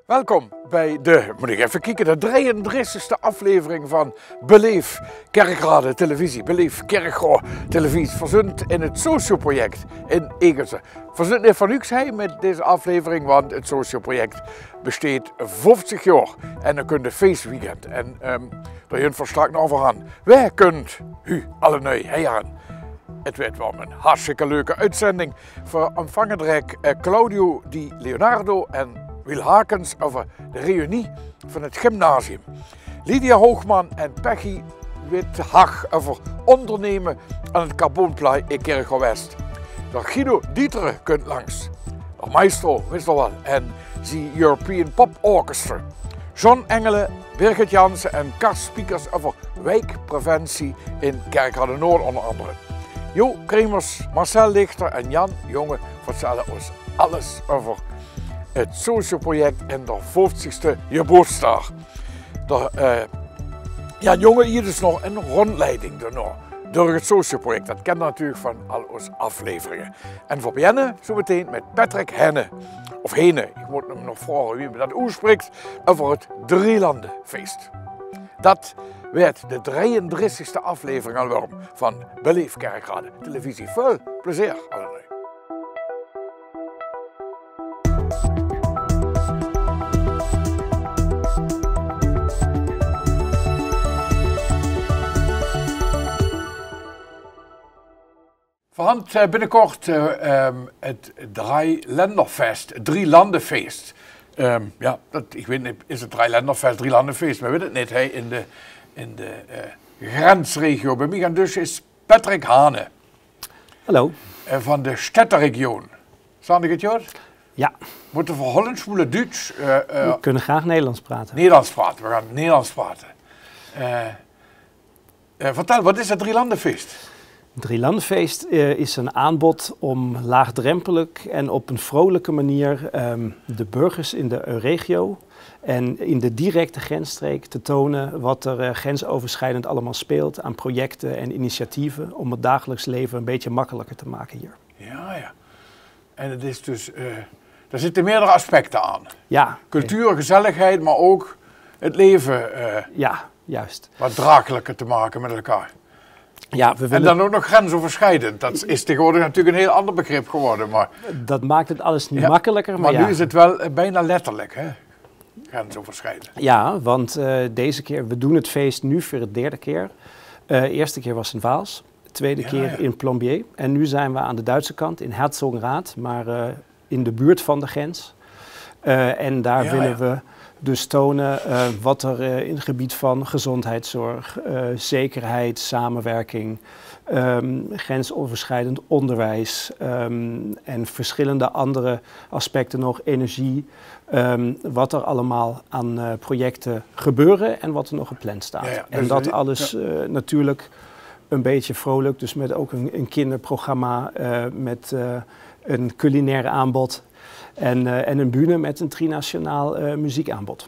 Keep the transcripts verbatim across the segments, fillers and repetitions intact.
Welkom bij de, moet ik even kijken, de drieëndrieëntigste aflevering van Beleef Kerkrade Televisie. Beleef Kerkrade Televisie, verzunt in het Socioproject in Egelsen. Verzunt niet van niks hei met deze aflevering, want het Socioproject besteedt vijftig jaar en dan komt het feestweekend. En ehm, daar junt we straks nog over aan. Waar kunt u alle nui hei aan? Het werd wel een hartstikke leuke uitzending. V'r ontvange direk eh, Claudio Di Leonardo en Wiel Hakens over de reunie van het gymnasium. Lydia Hoogman en Peggy Wit-Hag over onderneme aan het Carbonplein in Kirchroa-West. De Guido Dieteren kunt langs. De Maestro, wist al wel, en zie European Pop Orchestra. John Engelen, Birgit Jansen en Kar Spiekers over wijkpreventie in Kerkrade-Noord onder andere. Jo Kremers, Marcel Lichter en Jan Jonge vertellen ons alles over het Socioproject en de vijftigste geboortsdag. De, eh, Jan Jonge hier dus nog een rondleiding door, door het Socioproject. Dat kent natuurlijk van al onze afleveringen. En we beginnen zo meteen met Patrick Henne, of Hene, ik moet hem nog vragen wie men dat uitspreekt, over het Drielandenfeest. Dat werd de drieëndrieëntigste aflevering alweer van Beleef Kerkrade Televisie. Veel plezier allebei. Verhand eh, binnenkort eh, ehm, het Dreiländerfest, het Drielandenfeest. Ehm, ja, dat, ik weet niet, is het Dreiländerfest, Drielandenfeest, maar weet het niet. Hij in de, in de eh, grensregio. Bij mij aan dus is Patrick Hane. Hallo. Eh, van de Städteregion. Staan ik het juist? Ja. Moeten we Hollands, moeten Duits? Eh, eh, We kunnen graag Nederlands praten. Nederlands praten, we gaan Nederlands praten. Eh, eh, vertel, wat is het Drielandenfeest? Het Drielandenfeest eh, is een aanbod om laagdrempelig en op een vrolijke manier ehm, de burgers in de Euregio en in de directe grensstreek te tonen wat er eh, grensoverschrijdend allemaal speelt aan projecten en initiatieven om het dagelijks leven een beetje makkelijker te maken hier. Ja, ja. En het is dus, eh, er zitten meerdere aspecten aan. Ja, Cultuur, gezelligheid, maar ook het leven eh, ja, juist. wat draaglijker te maken met elkaar. Ja, we En willen dan ook nog grensoverschrijdend. Dat is tegenwoordig natuurlijk een heel ander begrip geworden. Maar, Dat maakt het alles niet Ja, makkelijker, maar, maar ja. Nu is het wel eh, bijna letterlijk, hè? Grensoverschrijdend. Ja, want eh, deze keer, we doen het feest nu voor de derde keer. Eh eerste keer was in Vaals, tweede Ja, keer ja. in Plombier. En nu zijn we aan de Duitse kant in Herzogenrath, maar eh, in de buurt van de grens. Eh, en daar Ja, willen ja. we dus tonen eh, wat er eh, in het gebied van gezondheidszorg, eh, zekerheid, samenwerking, ehm, grensoverschrijdend onderwijs ehm, en verschillende andere aspecten nog, energie, ehm, wat er allemaal aan eh, projecten gebeuren en wat er nog gepland staat. Ja, ja, En dus dat die- alles eh, natuurlijk een beetje vrolijk, dus met ook een, een kinderprogramma, eh, met eh, een culinair aanbod en, eh, en een bühne met een trinationaal eh, muziekaanbod.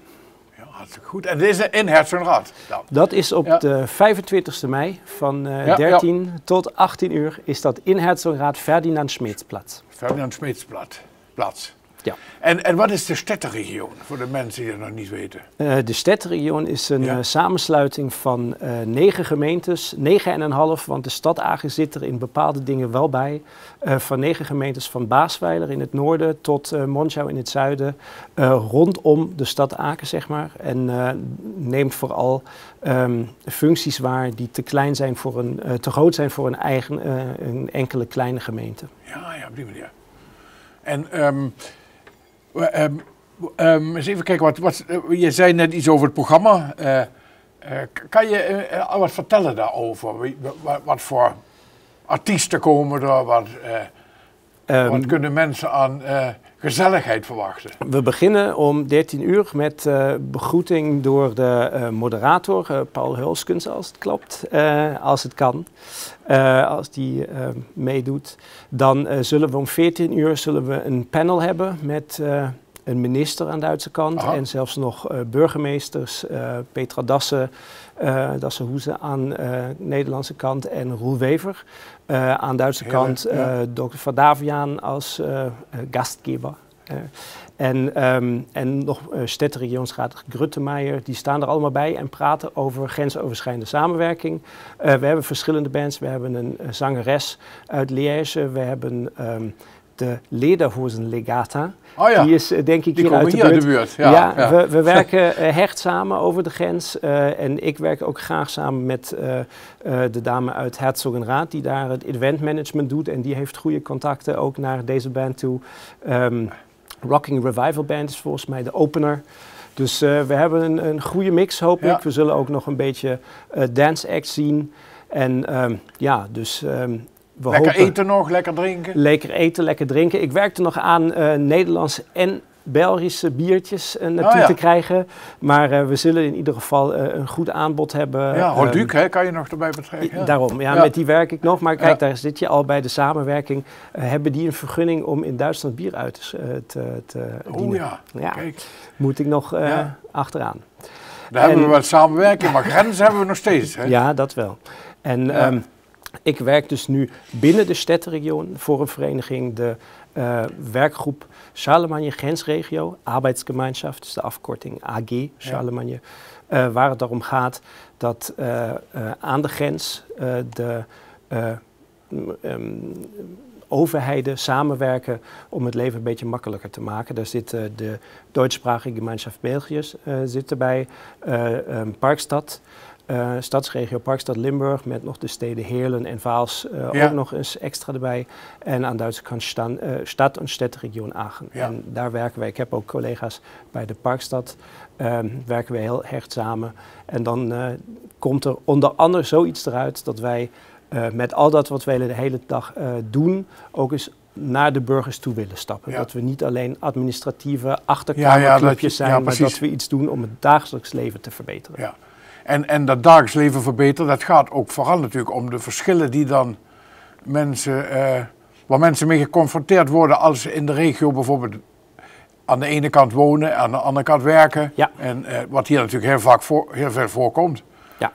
Ja, hartstikke goed. En dit is in Herzogenrath dan? Dat is op Ja. de vijfentwintigste mei van eh, Ja, ja. dertien tot achttien uur is dat in Herzogenrath, Ferdinand Schmeetsplatz. Ferdinand Schmeetsplatz. Plaats. Ja. En, en wat is de Städteregion, voor de mensen die dat nog niet weten? Eh, de Städteregion is een Ja. eh, samensluiting van eh, negen gemeentes, negen en een half, want de stad Agen zit er in bepaalde dingen wel bij. Eh, van negen gemeentes, van Baesweiler in het noorden tot eh Monschau in het zuiden, eh, rondom de stad Aken, zeg maar. En eh, neemt vooral ehm, functies waar die te klein zijn voor een, eh, te groot zijn voor een, eigen, eh, een enkele kleine gemeente. Ja, ja, op die manier. En ehm, we- ehm, ehm, eens even kijken, wat, wat, eh, je zei net iets over het programma. Eh, eh, k- kan je eh, al wat vertellen daarover? Wie- wa- wa- wat voor artiesten komen er? Wat, eh, Ehm, wat kunnen mensen aan eh, gezelligheid verwachten? We beginnen om dertien uur met eh, begroeting door de eh, moderator, eh, Paul Hulskens, als het klopt, eh, als het kan, eh, als die eh, meedoet. Dan eh, zullen we om veertien uur zullen we een panel hebben met eh, een minister aan de Duitse kant Aha. En zelfs nog eh, burgemeesters, eh, Petra Dassen, eh Dassenhusen aan eh, Nederlandse kant en Roel Wever eh, aan Duitse Heerlijk, kant, ja. eh, dokter Vadavian als eh, eh, gastgeber. Eh, en, ehm, en nog, eh, Städteregionsrat Grüttemeier, die staan er allemaal bij en praten over grensoverschrijdende samenwerking. Eh, we hebben verschillende bands. We hebben een, eh, zangeres uit Liège. We hebben, ehm, de Lederhosenlegata. Oh ja. Die is, eh, denk ik, hier uit de buurt. Ja, we, we werken, eh, hecht samen over de grens. Eh, en ik werk ook graag samen met, eh, eh, de dame uit Herzogenrath, die daar het eventmanagement doet. En die heeft goede contacten ook naar deze band toe. Ehm, Rocking Revival Band is volgens mij de opener. Dus, eh, we hebben een, een goede mix, hoop ik. We zullen ook nog een beetje, eh, dance acts zien. En, ehm, ja, dus, ehm, we hopen... Lekker eten nog, lekker drinken? Lekker eten, lekker drinken. Ik werk er nog aan, eh, Nederlandse en Belgische biertjes, eh, naartoe te krijgen. Maar, eh, we zullen in ieder geval, eh, een goed aanbod hebben. Ja, Hol Duc, hè, kan je nog erbij betrekken. Daarom, ja, met die werk ik nog. Maar kijk, daar zit je al bij de samenwerking. Eh, hebben die een vergunning om in Duitsland bier uit te, eh, te, te dienen? Ja, moet ik nog, eh, achteraan. Daar hebben we wel samenwerking, maar grenzen hebben we nog steeds, hè? Ja, dat wel. En, ehm, ik werk dus nu binnen de Städteregion voor een vereniging, de, eh, werkgroep Charlemagne Grenzregio, Arbeitsgemeinschaft, dus de afkorting A G Charlemagne, eh, waar het erom gaat dat, eh, eh, aan de grens, eh, de, eh, m-, ehm, overheden samenwerken om het leven een beetje makkelijker te maken. Daar zit, eh, de Deutschsprachige Gemeinschaft België, eh, zit erbij, eh, ehm, Parkstad, eh, stadsregio Parkstad Limburg, met nog de steden Heerlen en Vaals, eh, ook nog eens extra erbij. En aan de Duitse kant staan, eh, Stadt- und Städteregion Aachen. En daar werken wij. Ik heb ook collega's bij de Parkstad, ehm, werken we heel hecht samen. En dan, eh, komt er onder andere zoiets eruit dat wij, eh, met al dat wat wij de hele dag, eh, doen, ook eens naar de burgers toe willen stappen. Dat we niet alleen administratieve achterkamerclubjes zijn, maar dat we iets doen om het dagelijks leven te verbeteren. Ja. En, en dat dagelijks leven verbeteren, dat gaat ook vooral natuurlijk om de verschillen die dan mensen, eh, waar mensen mee geconfronteerd worden als ze in de regio bijvoorbeeld aan de ene kant wonen, aan de andere kant werken. Ja. En, eh, wat hier natuurlijk heel vaak voor, heel veel voorkomt. Ja,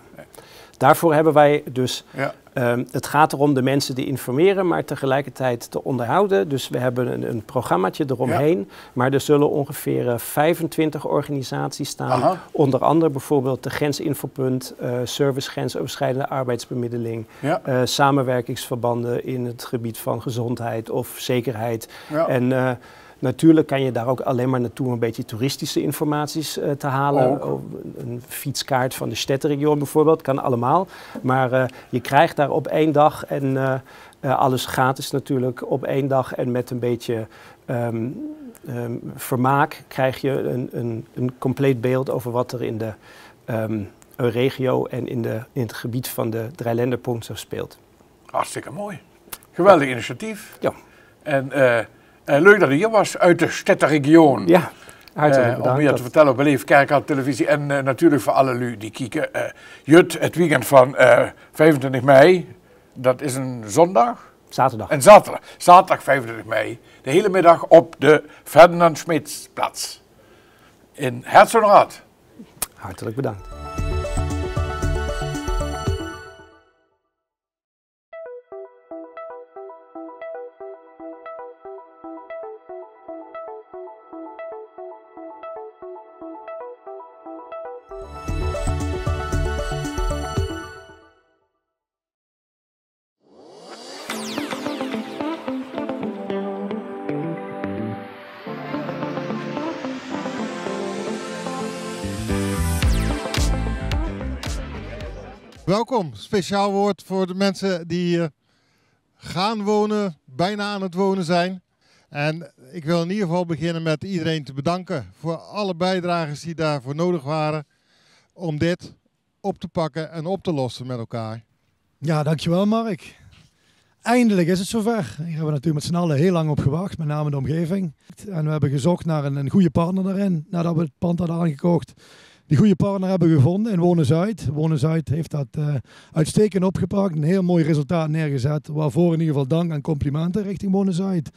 daarvoor hebben wij dus, ehm, het gaat erom de mensen te informeren, maar tegelijkertijd te onderhouden. Dus we hebben een, een programmaatje eromheen. Ja. Maar er zullen ongeveer, eh, vijfentwintig organisaties staan. Aha. Onder andere bijvoorbeeld de Grensinfopunt, eh, Service Grensoverschrijdende Arbeidsbemiddeling, eh, samenwerkingsverbanden in het gebied van gezondheid of zekerheid. Ja. En, eh, Natuurlijk kan je daar ook alleen maar naartoe om een beetje toeristische informaties, eh, te halen. Of een fietskaart van de Städteregion bijvoorbeeld, kan allemaal. Maar, eh, je krijgt daar op één dag en, eh, eh, alles gratis natuurlijk, op één dag en met een beetje, ehm, ehm, vermaak krijg je een, een, een compleet beeld over wat er in de, ehm, regio en in de, in het gebied van de Dreiländerpunkt zo speelt. Hartstikke mooi. Geweldig initiatief. Ja. En, eh, eh, leuk dat je hier was uit de Städteregion. Ja, hartelijk bedankt. Eh, om hier te vertellen op Beleef Kerkrade Televisie. En, eh, natuurlijk voor alle lui die kijken. Eh, Jut, het weekend van, eh, vijfentwintig mei. Dat is een zondag? Zaterdag. Een zaterdag. Zaterdag vijfentwintig mei. De hele middag op de Ferdinand Smeetsplatz. In Herzogenrath. Hartelijk bedankt. Welkom. Speciaal woord voor de mensen die hier gaan wonen, bijna aan het wonen zijn. En ik wil in ieder geval beginnen met iedereen te bedanken voor alle bijdragers die daarvoor nodig waren om dit op te pakken en op te lossen met elkaar. Ja, dankjewel, Mark. Eindelijk is het zover. Hier hebben we natuurlijk met z'n allen heel lang op gewacht, met name de omgeving. En we hebben gezocht naar een, een goede partner daarin, nadat we het pand hadden aangekocht. Die goede partner hebben we gevonden in Wonen Zuid. Wonen Zuid heeft dat, eh, uitstekend opgepakt, een heel mooi resultaat neergezet. Waarvoor in ieder geval dank en complimenten richting Wonen Zuid.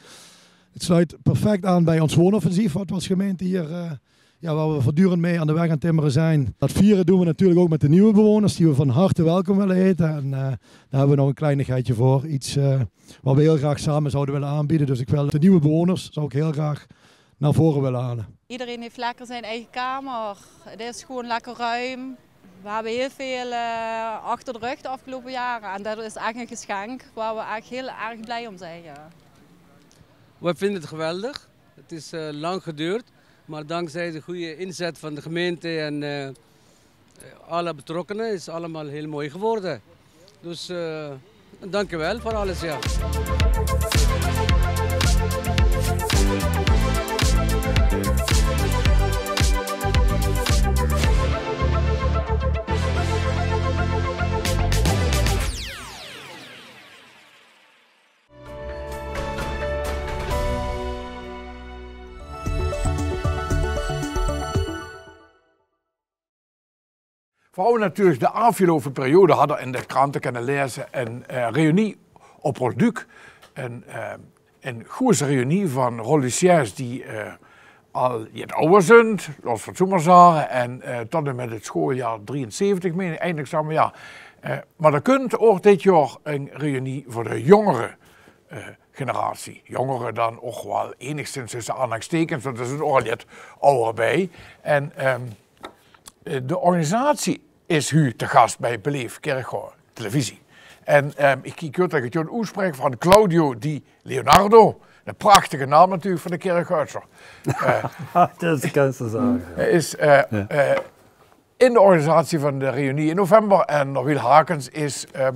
Het sluit perfect aan bij ons woonoffensief, wat we als gemeente hier, eh, ja, waar we voortdurend mee aan de weg aan timmeren zijn. Dat vieren doen we natuurlijk ook met de nieuwe bewoners, die we van harte welkom willen heten. En, eh, daar hebben we nog een kleinigheidje voor. Iets, eh, wat we heel graag samen zouden willen aanbieden. Dus ik wil de nieuwe bewoners, zou ik heel graag naar voren willen halen. Iedereen heeft lekker zijn eigen kamer. Het is gewoon lekker ruim. We hebben heel veel eh, achter de rug de afgelopen jaren. En dat is echt een geschenk waar we echt heel erg blij om zijn. Ja. Wij vinden het geweldig. Het is eh, lang geduurd. Maar dankzij de goede inzet van de gemeente en eh, alle betrokkenen is het allemaal heel mooi geworden. Dus eh, dank u wel voor alles. Ja. V'r hawwe natuurlik de aafgeloupe periode, hadde in de krante kinne laeze, 'n eh, reunie op Rolduc. 'n eh, 'n goeie reunie van Rolducaise die eh, al jet awwer zunt, laot v'r 't zoe mer zage, en eh, tot en mit 't schooljaar drieënzeventig, meen ich, eindexamen, ja. Eh, mer d'r kunt ouch dit jaor 'n reunie veur de jóngere eh, generatie. Jóngere dan ouch waal enigszins tösse aanhalingstekens, want d'r zunt ouch al jet awwer bie. En ehm, eh, de organisatie is hu te gas bie Beleef Kirchroa Televisie. En ehm, ich kiek good det ich 't good oetspraek, van Claudio Di Leonardo. 'Ne prachtige naam natuurlik veur de Kirchroaer. Eh, Det kins se zage. Hae is eh, Ja. eh, in de organisatie van de reunie in november. En Norwiel Hakens is ehm,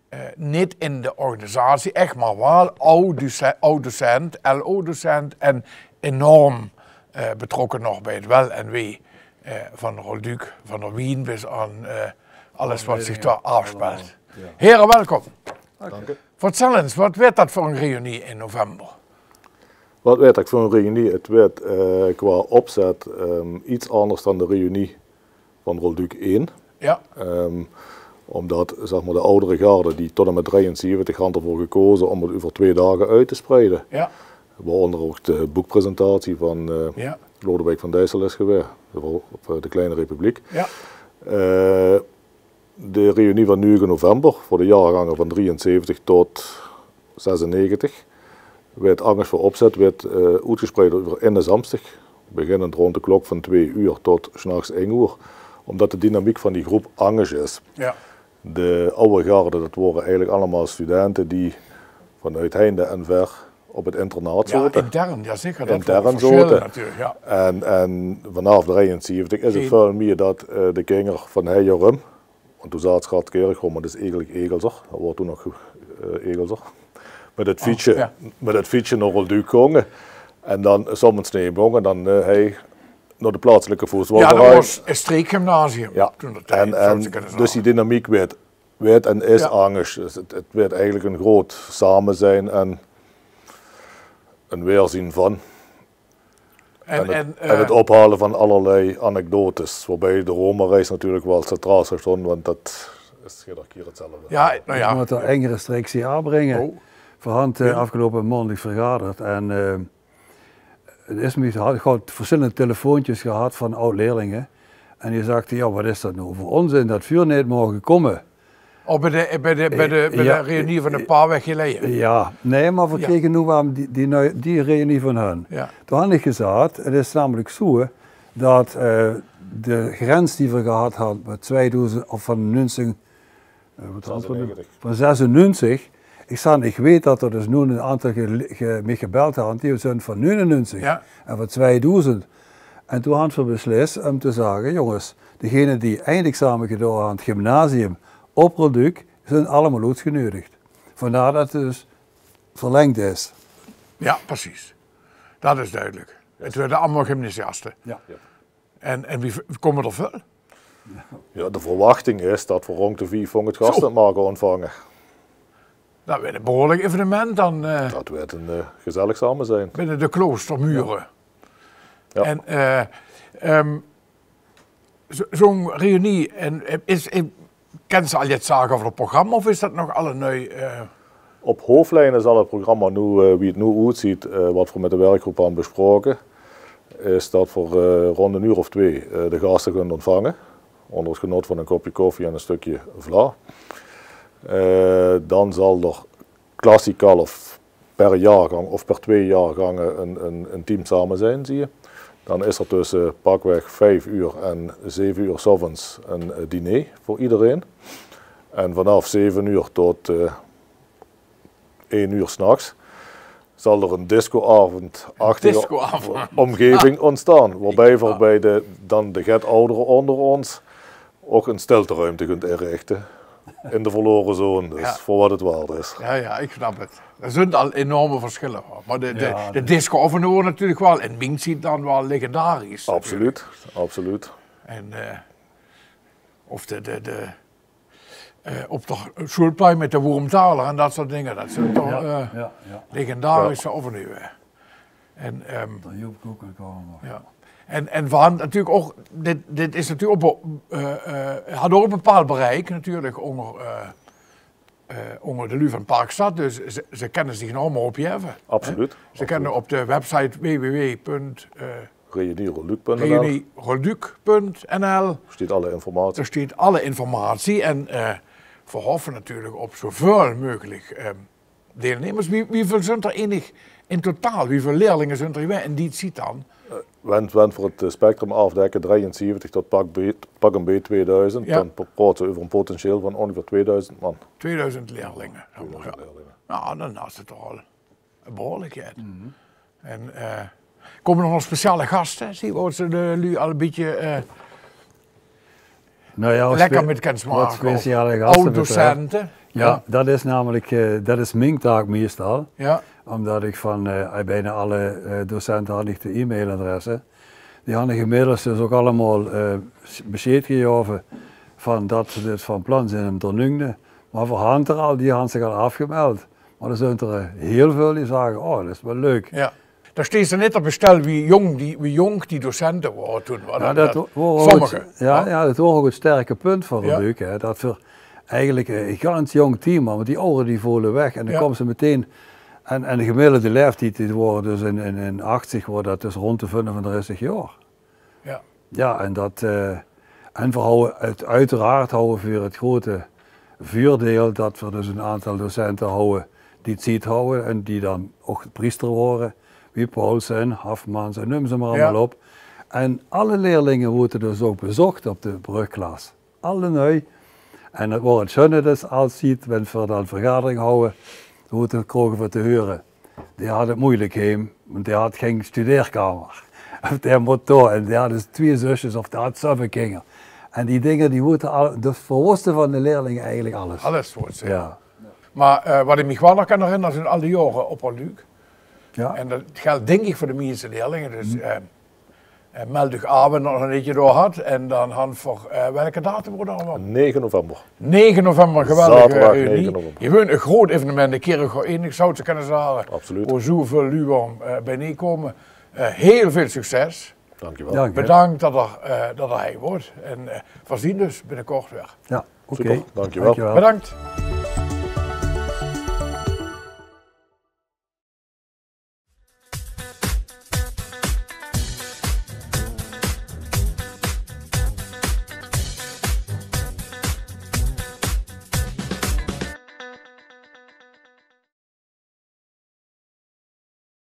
eh, neet in de organisatie, ech, mer waal aw-doce-, aw-docent, L O-docent en enorm eh, betrokke nog bie 't wel en wee eh, van Rolduc, van d'r wien bis aan eh, alles wat zich dao aafspeelt. Allemaal, ja. Here, welkom. Dank u. Vertèl ins, wat weurt dat veur 'n reunie in november? Wat weurt dat veur 'n reunie? 't Weurt eh, qua opzet ehm, iets anders dan de reunie van Rolduc ein. Ja. Ehm, omdat, zeg mer, de ajdere garde die tot en mit drieënzeventig hant d'r veur gekoze óm 't euver twee daag oet te spreide. Ja. Waoronder ouch de boekpresentatie van eh, Ja. Lodewijk van Dijssel is gewaes, op eh, de Kleine Republiek. Ja. Eh, de reunie van nuuege november veur de jaorgange van drieënzeventig tot zesennegentig weurt angesj veur opzet, weurt eh, oetgespreid euver eine samsdig, beginnend rónd de klok van twee oer tot 's nachs ein oer, omdat de dynamiek van die groep angesj is. Ja. De aw garde, dat wore eigelik allemaol studente die vanoet heinde en ver op 't internaat Ja, zote. Intern, ja zeker. Dat Intern wore verschille zote. Natuurlik, ja. En, en vanaaf drieënzeventig is 't Geen- väöl mieë dat eh, de kinger van hei rum Want doe zaot Schatkirchroa, mer dat is eigelik Egelser. Dat woort doe nog eh, Egelser. Mit 't fietsje, ja. Mit 't fietsje nao Rolduc gonge. En dan 's omes neet gonge, dan eh, hei nao de plaatselike voetbalverein. Ja, dat woor 't streekgymnasium. Ja. Toen dat En, en dus die dynamiek weurt, weurt en is angesj. Dus 't, 't weurt eigelik ein groot samezeen en ein weerzeen van. En, en, en 't eh, ophaole van allerlei anekdotes, waobie de Roma-reis natuurlik waal centraal zal staon, want dat is eder kier 'tzelfde. Ja, nou ja. Ich mót d'r ein restrictie aanbringe. Oh. Veer hant eh, Aafgeloupe maondig vergaderd en eh, 't is mich, ich had versjillende telefoontjes gehad van aod-leerlinge. En die zagte: "Ja, wat is dat noe veur ónzin dat veer neet moge kómme?" Oh, bie de, bie de, bie de, bie de reunie van e paar waek geleje. Ja, nae, mer veer krege noe waal die, die, nui- die reunie van hun. Ja. Doe han ich gezaat, 't is namelik zoe dat eh, de grens die veer gehad hant mit tweedoezend, of van nuungzeg, eh, wat hant veer noe? Zesennegentig. Van zesennuungzeg. Ich zaan, ich weet dat d'r dus noe 'n aantal ge- ge- mich gebeld hant, die zunt van nuunennuungzeg. Ja. En van tweedoezend. En doe hant veer beslis óm te zage: jónges, degene die eindexame gedaon hant, gymnasium, op Rolduc, zunt allemaol oetgeneudig. Vandaar dat 't dus verlengd is. Ja, precies. Dat is dudelik. 't Weure allemaol gymnasiaste. Ja. En, en wie, wie kómme d'r väöl? Ja, de verwachting is dat veer rónd de viefhóngerd gaste mage óntvange. Dat weurt e behuurlik evenement dan eh, Dat weurt ein eh, gezellig samezeen. Binne de kloostermure. Ja. En eh, ehm, zo- zo'n reunie, en eh, is, eh, kins se al get zage euver 't programma of is dat nog alle nui? Eh? Op hoofdlijne zal 't programma noe, eh, wie 't noe oetziet, eh, wat veer mit de werkgroep hant besproke, is dat veer eh, rónd ein oer of twee eh, de gaste gaon óntvange. Ónger 't genot van ein kopje koffie en ein stökske vla. Eh, dan zal d'r klassikaal of per jaorgang of per twee jaorgange een, een, een team same zien, zie je. Dan is er tussen pakweg vijf uur en zeven uur 's avonds een eh, diner voor iedereen. En vanaf zeven uur tot eh, één uur 's nachts zal er een discoavondachtige Discoavond. omgeving ontstaan. Waarbij we bij de, dan de get ouderen onder ons ook een stilteruimte kunnen inrichten in de verloren zone. Dus Ja. voor wat het waard is. Ja, ja, ik snap het. Er zijn al enorme verschillen, hoor. Maar de, de, Ja, de disco-avonden worden natuurlijk wel in mien tied dan wel legendarisch. Absoluut, absoluut. En eh, of de, de, de eh, op de schoolplein met de Wurmtaler en dat soort dingen. Dat zijn toch Ja, eh, ja, ja. legendarische avonden. En, ehm, Dan Joep Koekelkamer. ja. En, en we hadden natuurlijk ook, dit, dit is natuurlijk ook, be- eh, eh, had ook een bepaald bereik natuurlijk onder, eh, eh, onder de lui van Parkstad. Dus ze, ze kennen zich nog maar op je even. Absoluut. Ze kunnen op de website w w w punt Reuniroduc punt n l. reuniroduc punt n l. Steht alle informatie. Daar staat alle informatie en eh we hopen natuurlijk op zoveel mogelijk eh, deelnemers. Wie, wieviel zijn er enig in totaal? Wieviel leerlingen zijn er geweest in die tijd dan? Wenn, wenn we het eh, spectrum afdekken, drieënzeventig tot pak, B, pak een B tweeduizend, Ja. dan praten we over een potentieel van ongeveer tweeduizend man. tweeduizend leerlingen. Zeg maar, ja. Nou, dan is het toch al een behoorlijkheid. En eh, komen er nog speciale gasten? Zie, worden ze de lui al een beetje eh, Nou ja, wat lekker spe- met kennis wat maken? speciale Of gasten oud-docenten? Ja, dat is namelijk, eh, dat is mijn taak meestal. Ja. Omdat ik van eh, bijna alle eh, docenten had ik de e-mailadressen. Die hadden inmiddels dus ook allemaal eh, besjeed gegeven van dat ze dus van plan zijn om te nunden. Maar voor Hunter al, die hadden zich al afgemeld. Maar er zijn er eh, heel veel die zagen, oh, dat is wel leuk. Ja. Daar steeds er net op bestel wie jong die, wie jong die docenten waren toen. Ja, dat, wo- wo- Sommige. Ja, ja, dat was ook het sterke punt van Verbeek. Hè, dat we eigenlijk eh, een gans jong team hadden, want die ouderen die volen weg. En dan Ja. Komen ze meteen, en, en de gemiddelde leeftijd, die worden dus in, in, in achtig, wordt dat dus rond de vijfendertig jaar. Ja. Ja, en dat, eh, en we houden het, uiteraard houden we het grote voordeel dat we dus een aantal docenten houden die tijd houden en die dan ook priester worden, wie Paulsen, Hafmans en neem ze maar allemaal Ja. op. En alle leerlingen worden dus ook bezocht op de brugklas. Alle nui. En het wordt het schöne dus altijd, wenn we dan vergadering houden, hoe het kroegen we te huren. Die had het moeilijk, hè, want die had geen studeerkamer. Of die moest door. En die had dus twee zusjes of die had zeven kinderen. En die dingen, die moeten al, dus verwosten van de leerlingen eigenlijk alles. Alles wordt ze. Ja. Maar eh, wat ik me wel nog kan herinneren, zijn al die jaren op Luuk. Ja. En dat geldt denk ik voor de meeste leerlingen. Dus eh, eh, meld uch aan nog een beetje door had. En dan han voor eh, welke datum wordt er allemaal? Negen november. negen november, geweldige Zaterdag reunie. negen november. Je bent een groot evenement, de Kirchhof in, ik zou het kunnen zeggen. Absoluut. Voor zoveel lui om eh, bijeen komen. Eh, heel veel succes. Dankjewel. Dank je. Bedankt dat er, eh, dat er hij wordt. En eh, we zien dus binnenkort weer. Ja, oké. Super, dankjewel. Bedankt.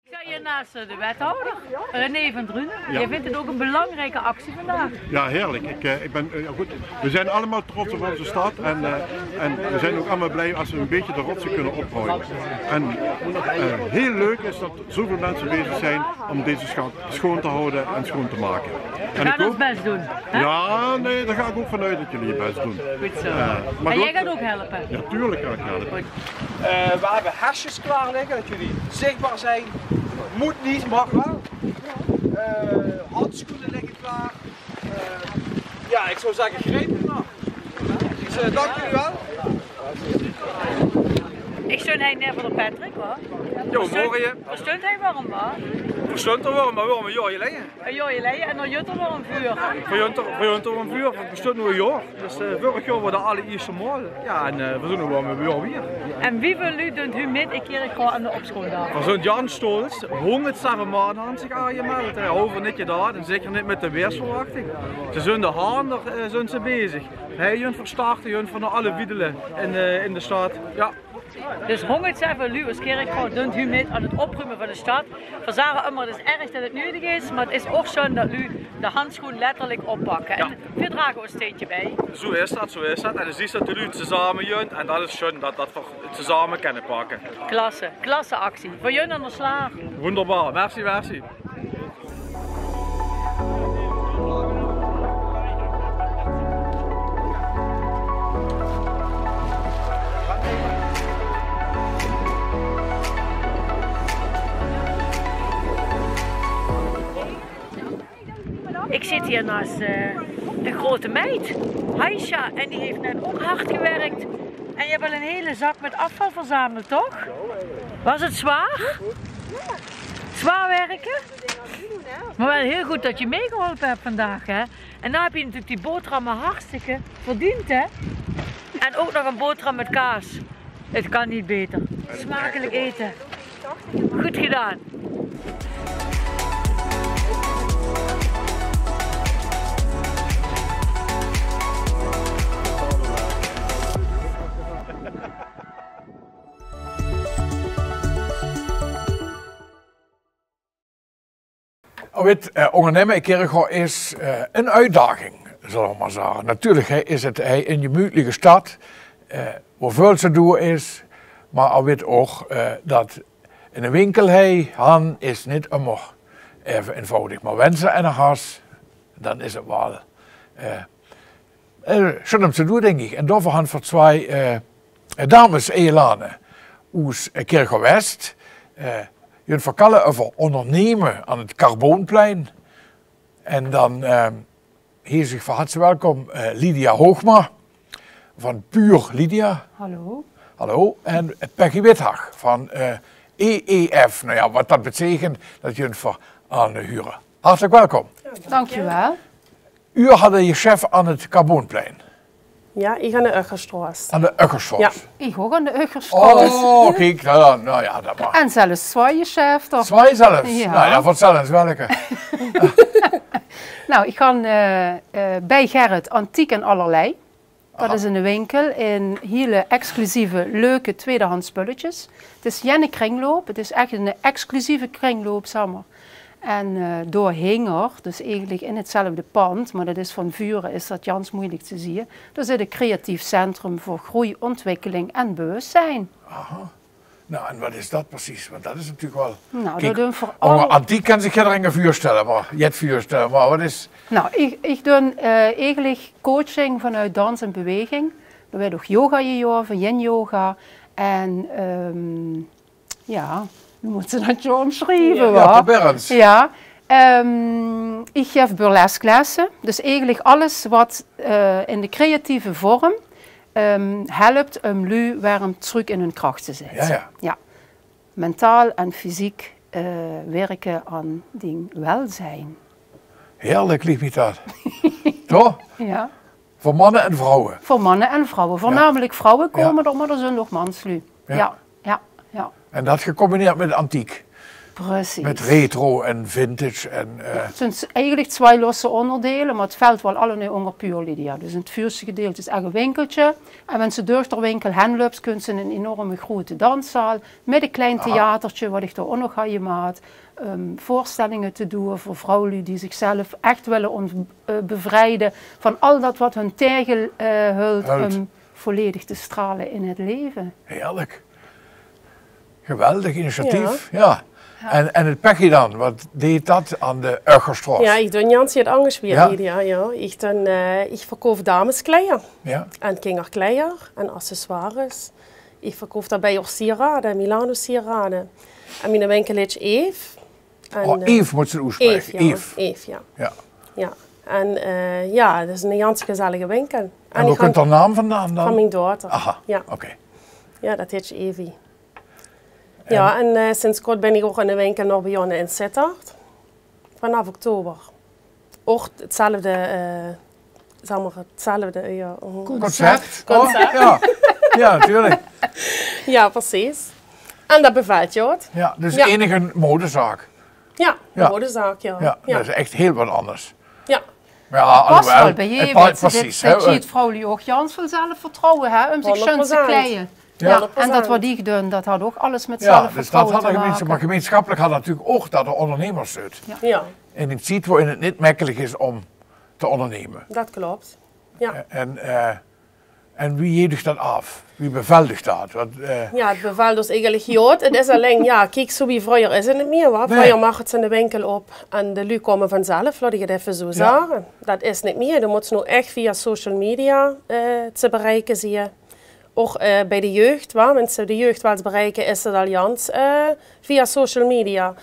Ik sta hier naast eh, de wethouder, René van Drunen. Jij vindt het ook een belangrijke actie vandaag. Ja, heerlijk. Ik, eh, ik ben, eh, ja, goed, we zijn allemaal trots op onze stad en, eh, en we zijn ook allemaal blij als we een beetje de rotzooi kunnen opruimen. En eh, heel leuk is dat zoveel mensen bezig zijn om deze stad schoon te houden en schoon te maken. En Ga ons best doen. Hè? Ja, nee, daar ga ik ook vanuit dat jullie je best doen. Goed zo. Eh, maar En jij goed. Gaat ook helpen. Ja, tuurlijk ga ik helpen. Eh, we hebben hesjes klaar liggen, dat jullie zichtbaar zijn. Moet niet, mag wel. Eh, handschoenen liggen klaar. Eh, ja, ik zou zeggen, grijp er maar. Dus eh, dank jullie wel. Ik steun hij neer voor de Patrick hoor. Jao, morge. Versteunt hij waarom hoor? Versteunt er waarom, maar waarom? Jao, je liggen. Een joje leien en dan jutter waarom vuur. Versteunt er waarom vuur? Versteunt nu jao. Dus eh, vorig jaar waren alle eerste maal. Ja, en eh, we doen het gewoon weer weer. En wie wil u doet u met een keer gewoon aan de opschoon daar? We zijn Jan Stolz, honderdzeven man aan zich aangemeld. Hij hoeft niet gedaan en zeker niet met de weersverwachting. Ze zijn de haander eh, zijn ze bezig. Hij junt verstarten, junt van alle wiedelen in, eh, in de stad. Ja. Dus hongerd zeve luuj oes kirchgoor dunt hu mit aan 't oprume van de stad. Veer zage ummer, 't is erg det 't nudig is, mer 't is ouch sjoen det luuj de handsjoen letterlik oppakke. En veer drage oes steentje bie. Zoe is det, zoe is det. En dus is det de luuj tezame junt. En det is sjoen det, det veer 't tezame kinne pakke. Klasse, klasse actie. Veer junt aan de slaag. Wonderbaar. Merci, merci. Ik zit hier naast eh, de grote meid, Haisha, en die heeft net ook hard gewerkt. En je hebt al een hele zak met afval verzameld, toch? Was het zwaar? Zwaar werken? Maar wel heel goed dat je meegeholpen hebt vandaag, hè? En dan heb je natuurlijk die boterhammen hartstikke verdiend, hè? En ook nog een boterham met kaas. Het kan niet beter. Smakelijk eten. Goed gedaan. Awit, eh, óngernumme in Kirchroa is eh, ein oetdaging, zölle v'r mer zage. Natuurlik hè, is 't hè, ein gemütliche stad, eh, wo väöl te doon is, mer awit ouch eh, dat eine winkel hè, han is nit ummer effe einvoudig. Mer wens te eine has, dan is 't waal eh, eh, sjoen um te doon, dink ich. En daoveur han v'r twie eh, dames-eigelare oes eh, Kirchroa-West. Eh, junt verkalle euver óngernumme aan 't Carboonplein. En dan eh, hees ich van harte welkom eh, Lydia Hoogma van Puur Lydia. Hallo. Hallo. En Peggy Withag van eh, E E F. Nou ja, wat dat betekent, dat junt v'r aan hure. Hartelijk welkom. Dankjewel. Uur hadde je chef aan 't Carboonplein. Ja, ich aan de Ucherstroas. Aan de Ucherstroas. Ja. Ich ouch aan de Ucherstroas. Oh, kiek, nou, dan, nou ja, dat mag. En zelfs zwaai chef toch? Zwaai zelfs? Ja. Nou ja, vertel eens welke. Nou, ich han eh, eh, bij Gerrit Antiek en Allerlei. Dat is eine winkel in hiele exclusieve, leuke tweedehands spulletjes. 't Is jenne kringloop, 't is echt eine exclusieve kringloop, zag mer. En eh, doorhinger, dus eigelik in 'tzelfde pand, mer dat is van vure, is dat jans moeilik te zieë. Dao zit 't creatief centrum veur groei, ontwikkeling en bewustzijn. Aha. Nou, en wat is dat precies? Want dat is natuurlik waal... Nou, kiek, dat doen v'r al. Antiek kan zich jiddereen veurstelle, mer, jet veurstelle, mer wat is... Nou, ich, ich doen eh, eigelik coaching vanuit dans en beweging. Dao weurt ouch yoga gejaove, yin yoga. En ehm, ja, noe mót ze dat zoe omschrieve, wa? Ja, probeer ens. Ja. Ehm, ich gaef burlesklesse. Dus eigelik alles wat eh, in de creatieve vorm ehm, helpt um luuj werm trök in hun krach te zette. Ja, ja. Ja. Mentaal en fysiek eh, werke aan dien welzijn. Heerlijk, lief mich dat. Toch? Ja. Veur manne en vrouwe. Veur manne en vrouwe. Voornamelijk vrouwe kómme d'r, mer d'r zunt ouch mansluuj. Ja. Ja, ja, ja. En dat gecombineerd mit antiek. Precies. Mit retro en vintage en eh... 't Zunt eigelik zwaai losse óngerdeile, mer 't velt waal allemaol ónger Puur Lydia. Dus 't vuurste gedeelte is echt ein winkeltje. En wens te durch d'r winkel hen löps, kuns te in ein enorme groete danszaal mit ein klein theatertje, wat ich dao ouch nog han gemaat, ehm, veurstellinge te doon veur vrouwluuj die zichzelf echt wille ont-, eh, bevriede van al dat wat hun taege eh, hölp um volledig te strale in 't leve. Heerlijk. Geweldig initiatief, ja. En, en 't Peggy dan, wat deet dat aan de Ucherstroas? Ja, ich doen jans jet angers wie Lydia, ja. Ich doen eh, ich verkoup dameskleier. Ja. En kingerkleier en accessoires. Ich verkoup daobij ouch sierade, Milano-sierade. En miene winkel hit Eve. En, oh, eh, Eve mót ze oetspraeke. Eve, ja. Eve. Eve, ja. Ja. Ja. En eh, ja, dat is eine jans gezellige winkel. En wo kump d'r naam vandaan dan? Van mien dochter. Aha, ja, oké. Ja, dat hit Evie. Ja, en eh, sinds kort bin ich ouch in de winkel nog bejonne in Sittard. Vanaaf oktober. Ouch 'tzelfde eh, zag mer, 'tzelfde, ja. Concept. Concept. Oh, ja. Ja, natuurlik. Ja, precies. En dat bevelt jet. Ja, dus eigelik ein modezaak. Ja, ein modezaak, ja. Ja, dat is echt hiel wat anders. Ja. Mer ja, pas waal alhoewel, bij je, 't pas, precies, hè, bij je vrouwluuj ouch jans väöl zelfvertrouwe, hè, um zich sjoen te kleie. Ja, en dat wat iech doen, dat had ouch alles mèt zelfvertrouwe te make. Ja, dus dat had 'r gemeenschappelijk, maar gemeenschappelijk had 'r natuurlik ouch dat 'r ondernemers zeet. Ja. In 'n tied wo-in 't neet mekkelik is um te onderneme. Dat klop. Ja. En, eh, en wie jeet uuch dat aof? Wie bevèlt uuch dat? Want, eh, Ja, 't bevèlt us eigelik good. 't Is allein, ja, kiek, zoe wie vreuger is 't neet mie, wa? Vreuger maag 't in de winkel op en de luuj koume vanzelf, laot iech 't effe zoe zage. Dat is neet mie. De mós noe ech via social media, eh, te bereike zien. Ouch, eh, bij de jeug, wa? Wens te de jeug wèls bereike, is 't al jans, eh, via social media.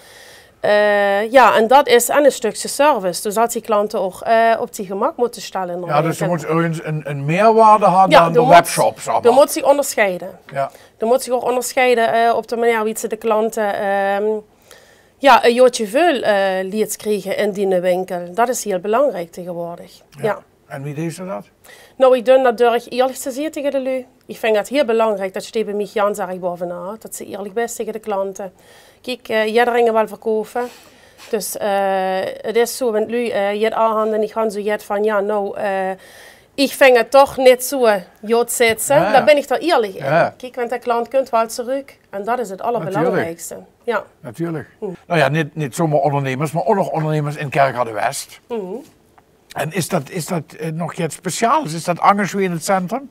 Eh, ja, en dat is en e stökske service. Dus dat die klante ouch, eh, op die gemak mótte stelle. Ja, dus de mós örges 'n, 'n meerwaarde höbbe dan de webshops allemaol. De mós ziech onderscheide. Ja. De mós ziech ouch onderscheide, eh, op de meneer wie ze de klante, ehm, ja, e joodje veul, eh, lieëts kriege in diene winkel. Dat is hiel belangriek tegenwoordig. Ja. En wie deis te dat? Nou, iech doen dat door ierlik te zien tege de luuj. Iech ving 't hiel belangriek, dat sjteet bij miech jans erg bovenaan, dat ze ierlik bis tege de klante. Kiek, eh, jederein wèlt verkoupe. Dus, eh, 't is zoe, wens luuj, eh, jet aan hant en iech han zoe jet van, ja, nou, eh, iech ving 't toch neet zoe, eh, jood zitse, dan bin iech dao ierlik in. Kiek, wens de klant kump wèl tseruk. En dat is 't allerbelangriekste. Ja. Natuurlik. Nou ja, neet, neet zomer ondernemers, maar ouch nog ondernemers in Kerkrade-West. En is dat, is dat, eh, nog get speciaals? Is dat angers wie in 't centrum?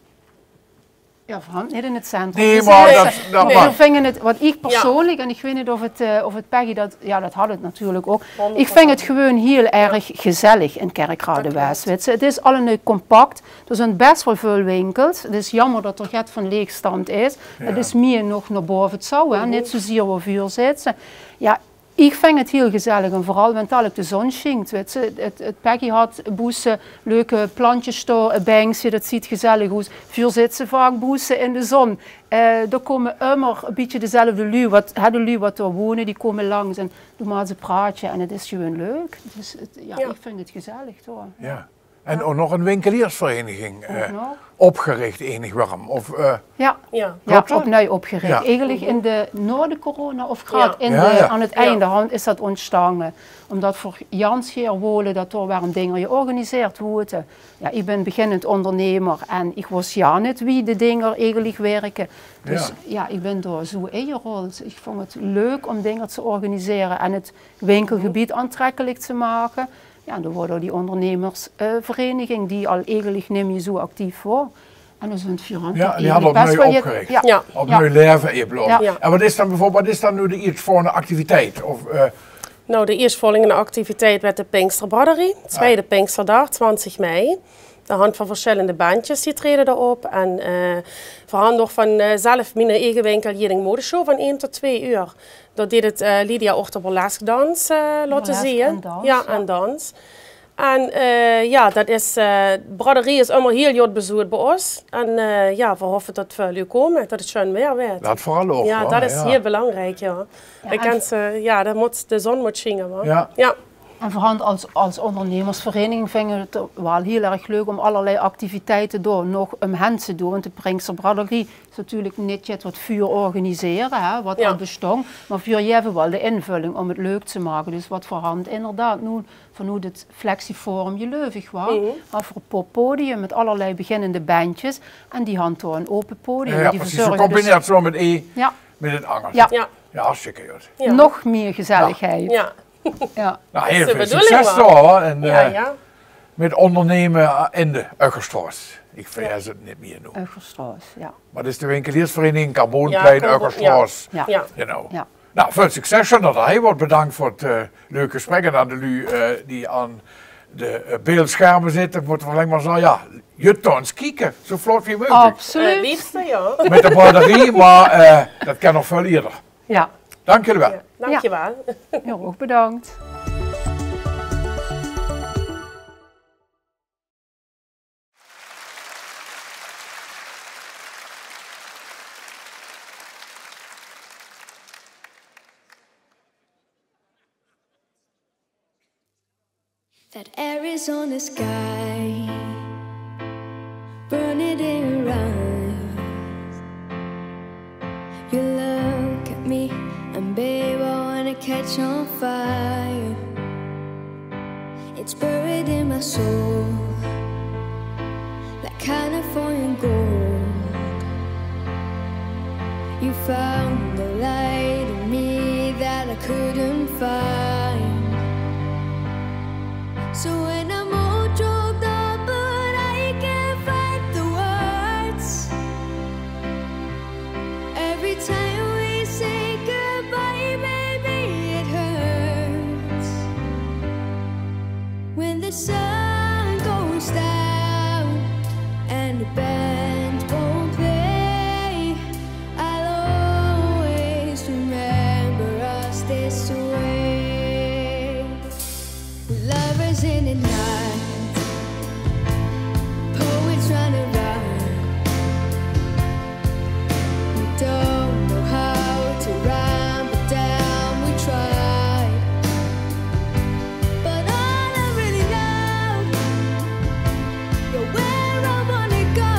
Ja, veural neet in 't centrum. Nee, dus maar dat, dat nee, maar veer vinge 't, wat iech persoonlik, en iech weit neet of 't, eh, of 't Peggy dat, ja, dat had 't natuurlik ouch. Iech ving 't gewoen hiel erg gezellig in Kerkrade-West, wits te. 't Is allemaol compact. D'r zunt bès wel veul winkels. 't Is jaomer dat d'r get van leegstand is. 't Is mie nog nao bove 't zouw, hè. Neet zoezier wo veer zitse. Ja, iech ving 't hiel gezellig en veural wens dalik de zon sjient, wits te. 't, 't Peggy had boete leuke plantjes stoa, e bènkske, dat zuut gezellig oes. Veer zitse vaak boete in de zon. Eh, dao koume ummer e bietje dezelfde luuj, wat, hè, de luuj wat dao wone, die koume langs en doe maaks e praotsje en 't is gewoen leuk. Dus 't, ja, iech ving 't gezellig, hoor. Ja. En ouch nog 'n winkeliersvereniging, eh, opgerich, enig werm, of, eh, Ja, klopt dat? Opnui opgerich. Ja. Eigelik in de, nao de corona of graad in de, aan 't einde han is dat ontstange. Umdat veur jans geer wole dat dao werm dinger georganiseerd woorte. Ja, iech bin beginnend ondernemer en iech wis ja neet wie de dinger eigelik wirke. Dus ja, iech bin dao zoe ingerold. Iech vong 't leuk um dinger te organisere en 't winkelgebied aantrekkelik te make. Ja, en dao woort die ondernemers, eh, vereniging die al eigelik neet mie zoe actief woor. En dao zunt veer aan. Ja, die hadde opnui opgerich. Ja. Opnui leve inblaoze. Ja. En wat is dan bieveurbeeld, wat is dan noe de ierstvolgende activiteit? Of, eh, Nou, de ierstvolgende activiteit weurt de Pinksterbraderie. Twiede Pinksterdaag, twintig mei. Dao hant veer versjillende bendjes die trede dao op. En, eh, veer hant nog van, eh, zelf miene eige winkel Jidding Modeshow van ein tot twee oor. Dao deet 't, eh, Lydia ouch de burlesk dans, eh, laote zien. Ja, en dans. En, eh, ja, dat is, eh, braderie is ummer hiel good bezoek bij os. En, eh, ja, veer hoffe tot veul luuj koume, tot 't sjoen weer weurt. Dat veural ouch, ja, dat is hiel belangriek, ja. Dan kins te, ja, dan mót de zon mót sjiene, wa? Ja. En veer hant als, als ondernemersvereniging vinge veer 't waal hiel erg leuk um allerlei activiteite dao nog umhen te doen. Want de Pinksterbraderie is natuurlik neet jet wat veer organisere, hè, wat al bestóng. Maar veer jeve waal de invulling um 't leuk te make. Dus wat veer hant inderdaad noe vanoet 't Flexiforum, geluif iech, wa? Veur e poppodium mèt allerlei beginnende bendjes. En die hant dao 'n ope podium. Ja, precies. Zoe combineert zoe mèt e, mèt 't anger. Ja. Ja, hartstikke good. Nog mie gezelligheid. Ja. Nou, hiel veul succes dao, hoor. En, eh, mèt onderneme in de Uggerstraot. Iech vergès 't neet mie noe. Uggerstraot, ja. Maar dat is de winkeliersvereniging Carboonplein, Uggerstraot. Ja. Genau. Ja. Nou, veul succes, Jeannette. Hiel hartelik bedaank veur 't, eh, leuke gesprek. En aan de luuj, eh, die aan de, eh, beeldscherme zitte, mótte veer allein maar zage, ja, jut dao ins kieke. Zoe vlot wie meugelik. Absoluut. Eh, liefste, ja. Mèt de braderie, maar, eh, dat kan nog veul ierder. Ja. Daank uuch wel. Ja, daank uuch wel. Ja, ouch bedaank. That Arizona sky, burning in your eyes. You look at me and babe, I wanna catch on fire. It's buried in my soul, like California gold. Found the light in me that I couldn't find. So when I'm all choked up, but I can't find the words. Every time we say goodbye, baby, it hurts. When the sun goes down and the band won't play, I'll always remember us this way. Lovers in the night, poets run around. We don't know how to rhyme, but damn, we tried. But all I really know, you're where I wanna go.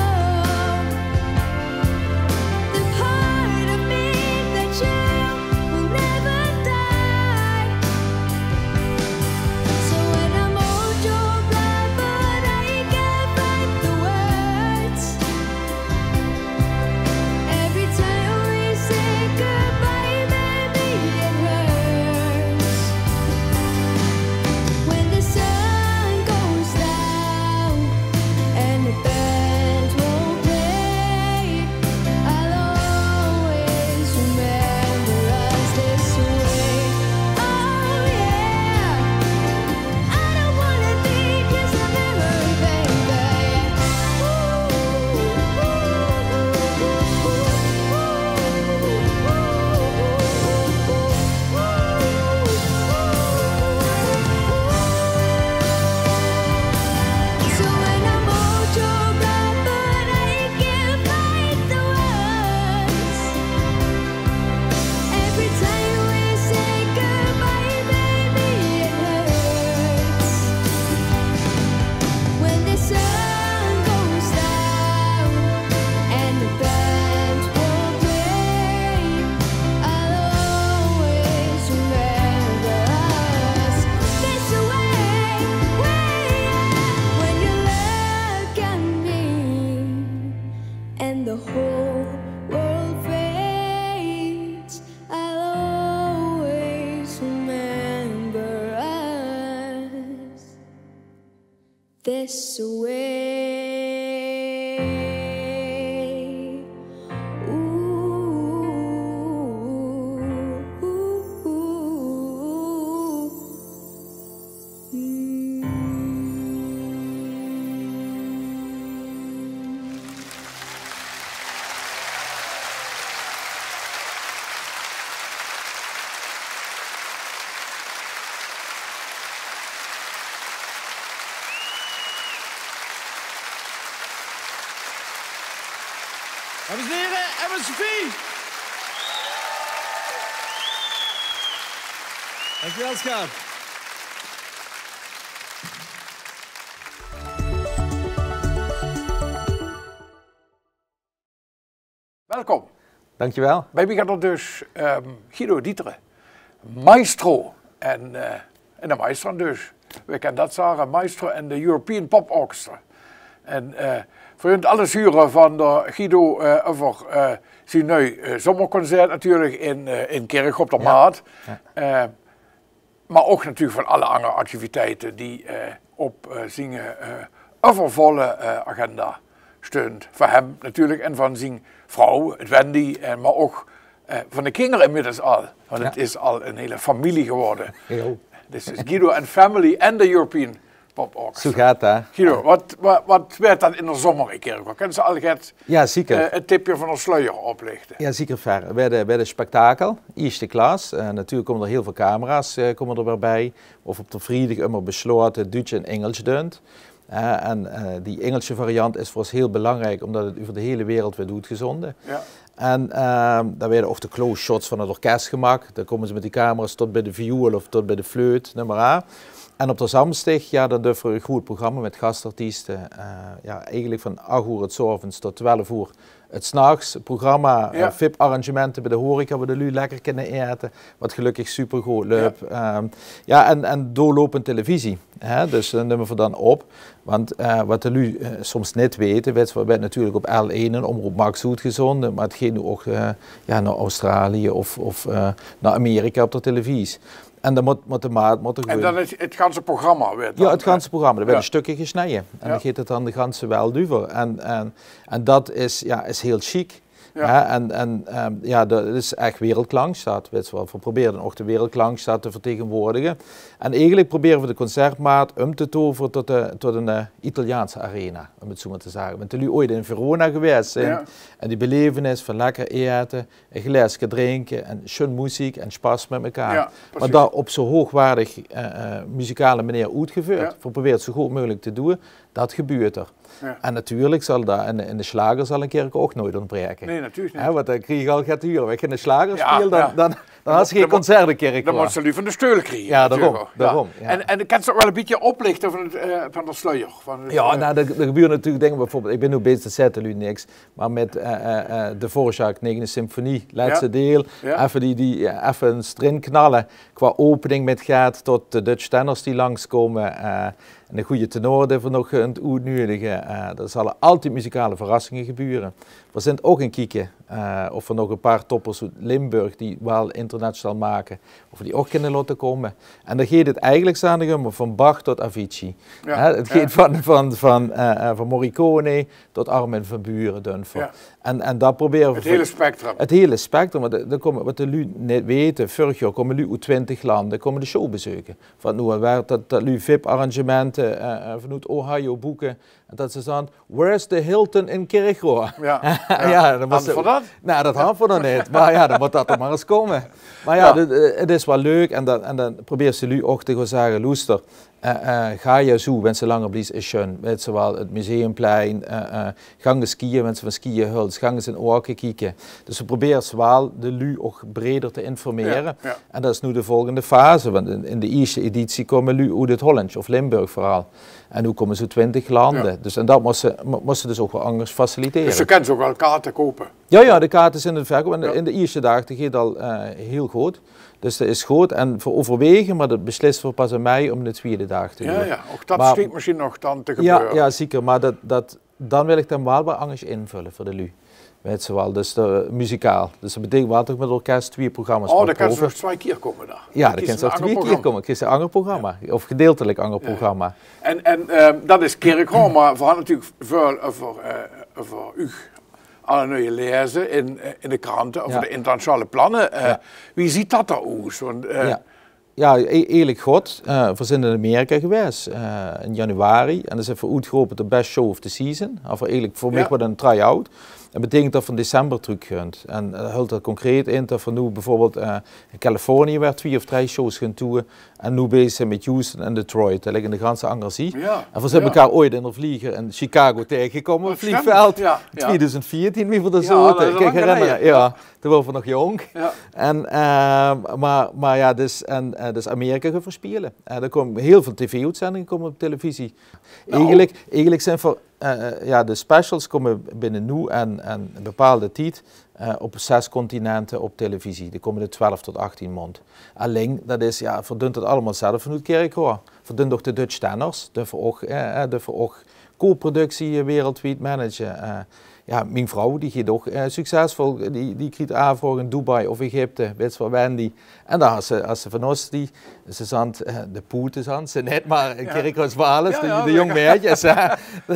The part of me that you will never die. So when I'm all choked up, but I can't find the words. Every time we say goodbye, baby, it hurts. When the sun goes down and the band won't play, I'll always remember us this way. Oh yeah, I don't wanna be just a memory, baby. So when I'm all choked up, but I can't find the words. Every time we say goodbye, baby, it hurts. When the sun goes down and the band won't play, I'll always remember us this way, way. When you look at me and the whole world fades, I'll always remember us this way. Ooh, ooh, ooh, ooh. Mm. Dames en heren, Emma Sophie. Dankjewel, schaap. Welkom. Dankjewel. Bij mich geit d'r dus, ehm, Guido Dieteren, maestro. En, eh, en de maestro dus. Weej kenne dat, Sarah, maestro en de European Pop Orchestra. En, eh, veur junt alles hure van d'r Guido, eh, euver, eh, zien nui, eh, zommerconcert natuurlijk in, eh, in Kirchroa op d'r Maat. Ja. Eh, Mer ouch natuurlik van alle anger activiteite die, eh, op, eh, zien, eh, euvervolle, eh, agenda stunt. Van häöm natuurlik en van zien vrouw, 't Wendy, en mer ouch, eh, van de kinger inmiddels al. Want 't is al 'n hele femilie gewore. Hiel. Dus 't is Guido and Family en de European Pop Orchestra. Zoe geit dat. Guido, wat, wat, wat weurt dat in d'r zommer, Kirchroa? Kins se al get Ja, zeker. Eh, 't tipje van d'r sluier oplichte. Ja, zeker, Fer. Weurt, weurt 'n spektakel, ierste klas. Eh, natuurlik kómme d'r hiel väöl camera's, eh, kómme d'r weer bij. Of op d'r vriedig ummer besloate Duuts en Ingels dunt. Eh, en, eh, die Ingelse variant is veur ós hiel belangriek, ómdat 't euver de hele wereld weurt oetgezonde. Ja. En, ehm, dan weure ouch de close shots van 't orkes gemaak. Dan kómme ze mit die camera's tot bij de viool of tot bij de fleut, neum mer aan. En op de zamstig, ja, dan dörfe v'r e groeët programma mit gastartieste. Eh, ja, eigelik van ach oer 's aoves tot twelf oer 's nachs. Programma, eh, vip-arrangemente bie de horeca, wo de luuj lekker kinne aete. Wat gelökkig supergood löp. Ja. Ehm, ja, en, en doorlopend televisie. Hè? Dus dan numme v'r dan op. Want, eh, wat de luuj, eh, soms neet weite, weits se, 't weëd natuurlik op L1 en Omroep Max oetgezonde, maar 't geet noe ouch, eh, ja, nao Australië of, of, eh, nao Amerika op de televisie. En dan mót, mót de maat, mót er En gewoon dan is 't ganse programma weer Ja, dan, 't ganse eh, programma. D'r weëde ja. stökke gesnije. En Ja. dan geet 't dan de ganse welt euver. En, en, en dat is, ja, is hiel sjiek. Ja. Hè, en, en, ehm, ja, dat is ech wereldklankstaat, weits se waal. V'r probere ouch de wereldklankstaat te vertegenwoordige. En eigelik probere v'r de concertmaat um te tovere tot de, tot 'n, eh, Italiaanse arena, um 't zoë maar te zage. Want de luuj ooit in Verona gewaes zint Ja. en die belevenis van lekker aete, e glaeske drinke en sjun meziek en sjpas mit mekaar. Ja, Maar precies. dat op zoë hoogwaardig, eh, eh, muzikale meneer oetgeveurd. Ja. V'r probere 't zoë good meugelik te doeë. Dat gebeurt er. Ja. En natuurlik zal dat in, in de sjlager zal 'n kirke ouch nooit ontbreke. Nee, natuurlik neet. Hè, want dan krieg ik al get te hure. Wen ik gein sjlager Ja, speel, dan, ja. dan, dan has se gein mo- concert in kirk. Dan mót se luuj van de steul kriege, Ja, daarom, natuurlik. Ja. daarom, ja. En, en kins se ouch waal e bietje oplichte van 't, eh, van de sluier? Van 't, Ja, eh, nou, er, er gebeurt natuurlik dinger. Bijvoorbeeld, ik bin noe bezig, dat zet de luuj niks. Maar mit, eh, eh, eh, de Dvorak negende symfonie, letste Ja. deel. Ja. Effe die, die, eh, effe 'n strin knalle qua opening mit get tot de Dutch Tenors die langskome. Eh, en 'ne goeie tenor die v'r nog kunt oetnuedige. Eh, d'r zalle altied muzikale verrassinge gebeure. V'r zint ouch in kieke, eh, of v'r nog e paar toppers oet Limburg die waal internationaal make, of v'r die ouch kinne laote komme. En dan geet 't eigelik, zaan ik, um van Bach tot Avicii. Ja, Hè, 't ja. geet van, van, van, eh, eh, van Morricone tot Armin van Buuren, Dunfer. Ja. En, en dat probere v'r 't hele spectrum. 't Hele spectrum, want de, de komme, wat de luuj neet weite, vurrig jaor komme luuj oet twintig lande, komme de show bezeuke. Van noe werd dat, dat luuj vip-arrangemente, eh, eh, vanoet Ohio boeke. En dat ze zaan: "Where's the Hilton in Kirchroa?" Ja, ja. Ja, dan mót Hadde ze v'r dat? Nou, dat hadde v'r nog neet. Maar ja, dan mót dat er maar ens komme. Maar ja, Ja. de, de, 't is waal leuk en dan, en dan probeert ze luuj ouch te gaon zage: "Loester, eh, eh, ga je zo, wen ze langer blies, is sjun. Weits se waal, 't Museumplein, eh, eh, gank ens skiën, wen ze van skiën huls, gank ens in Oake kieke." Dus ze probeert waal de luuj ouch breder te informere. Ja, ja. En dat is noe de volgende fase, want in, in de ierste editie komme luuj oet 't Hollands of Limburg veural. En noe komme ze oet twintig lande. Ja. Dus, en dat mós se, mo-, mós se dus ouch waal angers facilitere. Dus ze kinne ze ouch waal kaarte koupe? Ja, ja, de kaarte zint in 't verkoup. En de, Ja. in de ierste daag, dat geet al, eh, hiel good. Dus dat is good. En v'r euverwege, maar dat beslis v'r pas in mei um de twiede daag te Ja, doeë. ja. Ouch dat Maar schiet misschien nog dan te Ja, gebeure. ja, zeker. Maar dat, dat, dan wil ik dan waal weer angers invulle veur de luuj. Weits se waal, dus de, muzikaal. Dus dat betekent waal dat ik mit 't orkes twieë programma's Oh, mót dan kinne ze prove. nog twieë kier komme dan. Ja, Dan dan kins se nog twieë kier komme. Kins se 'n anger programma. Of gedeeltelik anger Ja. programma. En, en, ehm, dat is Kirchroa, maar v'r hadde natuurlik väöl euver, eh, euver uch alle nuuj laeze in, eh, in de krante euver Ja. de internationale planne. Eh, Ja. wie ziet dat d'r oes? Want, eh, Ja. Ja, e-, eerlik god, eh, v'r zint in Amerika gewaes, eh, in januari. En dan zint v'r oetgerope tot best show of the season. Of eigelik veur Ja. mich waal 'n try-out. Dat betekent dat v'r in december trök gunt. En, eh, hult dat concreet in dat v'r noe bijvoorbeeld, eh, in Californië weer twieë of drei shows gunt doeë. En noe bezig zint mit Houston en Detroit. Dat ligk in de ganse anger zie. Ja, En v'r zint ja. mekaar ooit in de vlieger in Chicago taengegekómme, op 't Stimmt, vliegveld. ja, ja. Twieëdoezend veertien, wie v'r d'r Ja, zote. dat is Kan ik lang herinnere, geleden, ja. ja. Toen waore v'r nog jónk. Ja. En, eh, maar, maar ja, dus, en, eh, dus Amerika gaon v'r speule. Eh, d'r kómme hiel väöl tv-oetzendinge kómme op televisie. Nou. Eigelik, eigelik zint v'r, eh, eh, ja, de specials kómme binne noe en, en 'n bepaalde tied, eh, op zes continente op televisie. De kómmende twelf tot achttien maond. Allein, dat is, ja, v'r dunt dat allemaol zelf vanoet Kirchroa. V'r dunt ouch de Dutch Tenors, dunt v'r ouch, eh, eh, dunt v'r ouch co-productie, eh, wereldwied manage. Eh, ja, mien vrouw, die geet ouch, eh, succesvol, die, die kriet aanvraoge in Dubai of Egypte, weits se waal, Wendy. En dan has se, has se van ós die, ze zant, eh, de poete zant ze neet, maar in Ja. Kirchroa is waal Ja, de, ja, de jóng ja. meidjes, hè.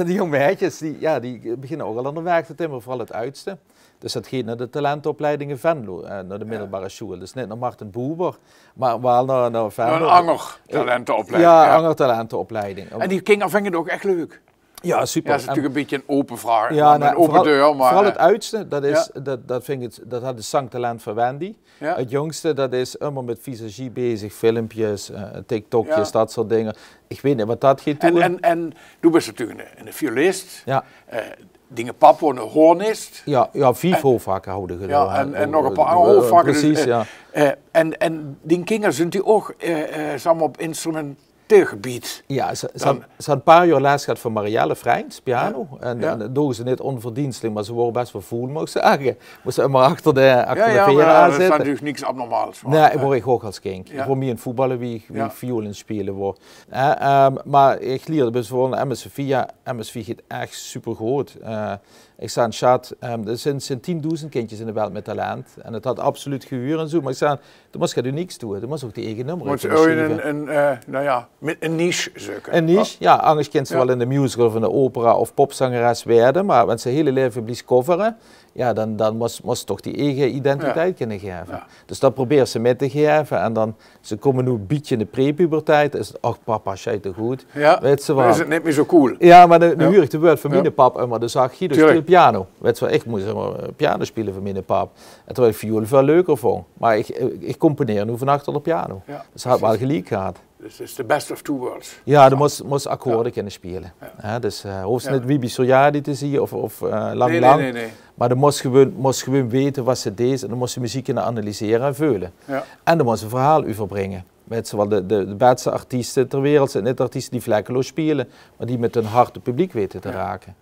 De jóng meidjes, die, ja, die beginne ouch al aan de waeg te timmere, veural 't uidste. Dus dat geet nao de talenteopleiding in Venlo, eh, nao de Ja. middelbare sjoeël. Dus neet nao Marten Buber, maar waal nao, nao Nao 'n Venlo. anger talenteopleiding, Ja, ja. anger talenteopleiding. En die kinger vinge 't ouch ech leuk. Ja, super. Ja, dat is En natuurlik 'n bietje 'n ope vraog, Ja, 'n nou, ope veural, deur, maar, veural eh, 't uidste, dat is, ja. dat, dat vind ik 't, dat had 't zangtalent van Wendy. Ja. 't Jóngste, dat is ummer mit visagie bezig, filmpjes, eh, TikTokjes, Ja. dat soort dinger. Ik weit neet wat dat geet En, doeë. en, en doe bis natuurlik 'ne, 'ne violist. Ja. Eh, dienge pap waor 'ne hoornist. Ja, ja, vief En hoofvakke houde Ja, gedoon, hè. en, en nog 'n paar anger Eh, hoofvakke, dus, precies, eh, ja. eh, en, en dien kinger zunt die ouch, eh, eh, zeg maar, op instrument dit gebied. Ja, ze, ze, dan had, ze had 'n paar jaor les gehad van Marielle Freins, piano. Ja. En, ja, en dat doog ze neet onverdienstelik, maar ze woor bes wel voel, moog ik zegge. Moos ze ummer achter de, achter de veren aan zitte. Natuurlijk niks abnormaals. Nee, ik woor ik ook als kind. Ja. Ik woor mie aan 't voetballe wie, wie ik viool aan 't spele woor. Eh, ehm, maar ik lierde bes wel aan M S V, ja, M S V geit echt supergood. Eh, ik zei aan Sjaad, ehm, er zijn, zijn tienduizend kindjes in de wereld met talent. En het had absoluut gehuur en zo. Maar ik zei, dan moos je niks doen. Dan moos ook die eigen nummer. Moos je een, een, eh, nou ja, met een niche zoeken. Een niche, ja, anders kent ze wel in de musical of in de opera of popzangeres werden. Maar wenn ze hele leven blies coveren, ja, dan, dan moos, moos toch die eigen identiteit kunnen geven. Ja. Dus dat probeer ze met te geven. En dan Ze komen nu een bietje in de prepuberteit. Is het, "Och papa, schijt toch goed." Ja, weet ze wel. Dan is het niet meer zo cool. Ja, maar dan, dan huur ik de woord van mijn pap ummer. Dan zag hij, dus speel piano. Weet ze wel, ik moest ummer, eh, piano spelen van mijn pap. En terwijl ik viool veel leuker vond. Maar ik, ik, ik componeer nu van achter de piano. Ja, dus hij had wel gelijk gehad. Dus het is de best of two worlds. Ja, dan moest, moest akkoorden kunnen spelen. Ja. Hè, dus, eh, hoeft niet Wiebe Soriadi te zien of, of eh, lang, lang. Nee, nee, nee. Maar dan moest gewoon, moest gewoon weten wat ze deed. En dan moest je muziek kunnen analyseren en veulen. Ja. En dan moest je een verhaal overbrengen. Weet ze wel, de, de, de beste artiesten ter wereld zijn niet artiesten die vlekkeloos spelen, maar die met hun hart het publiek weten te raken.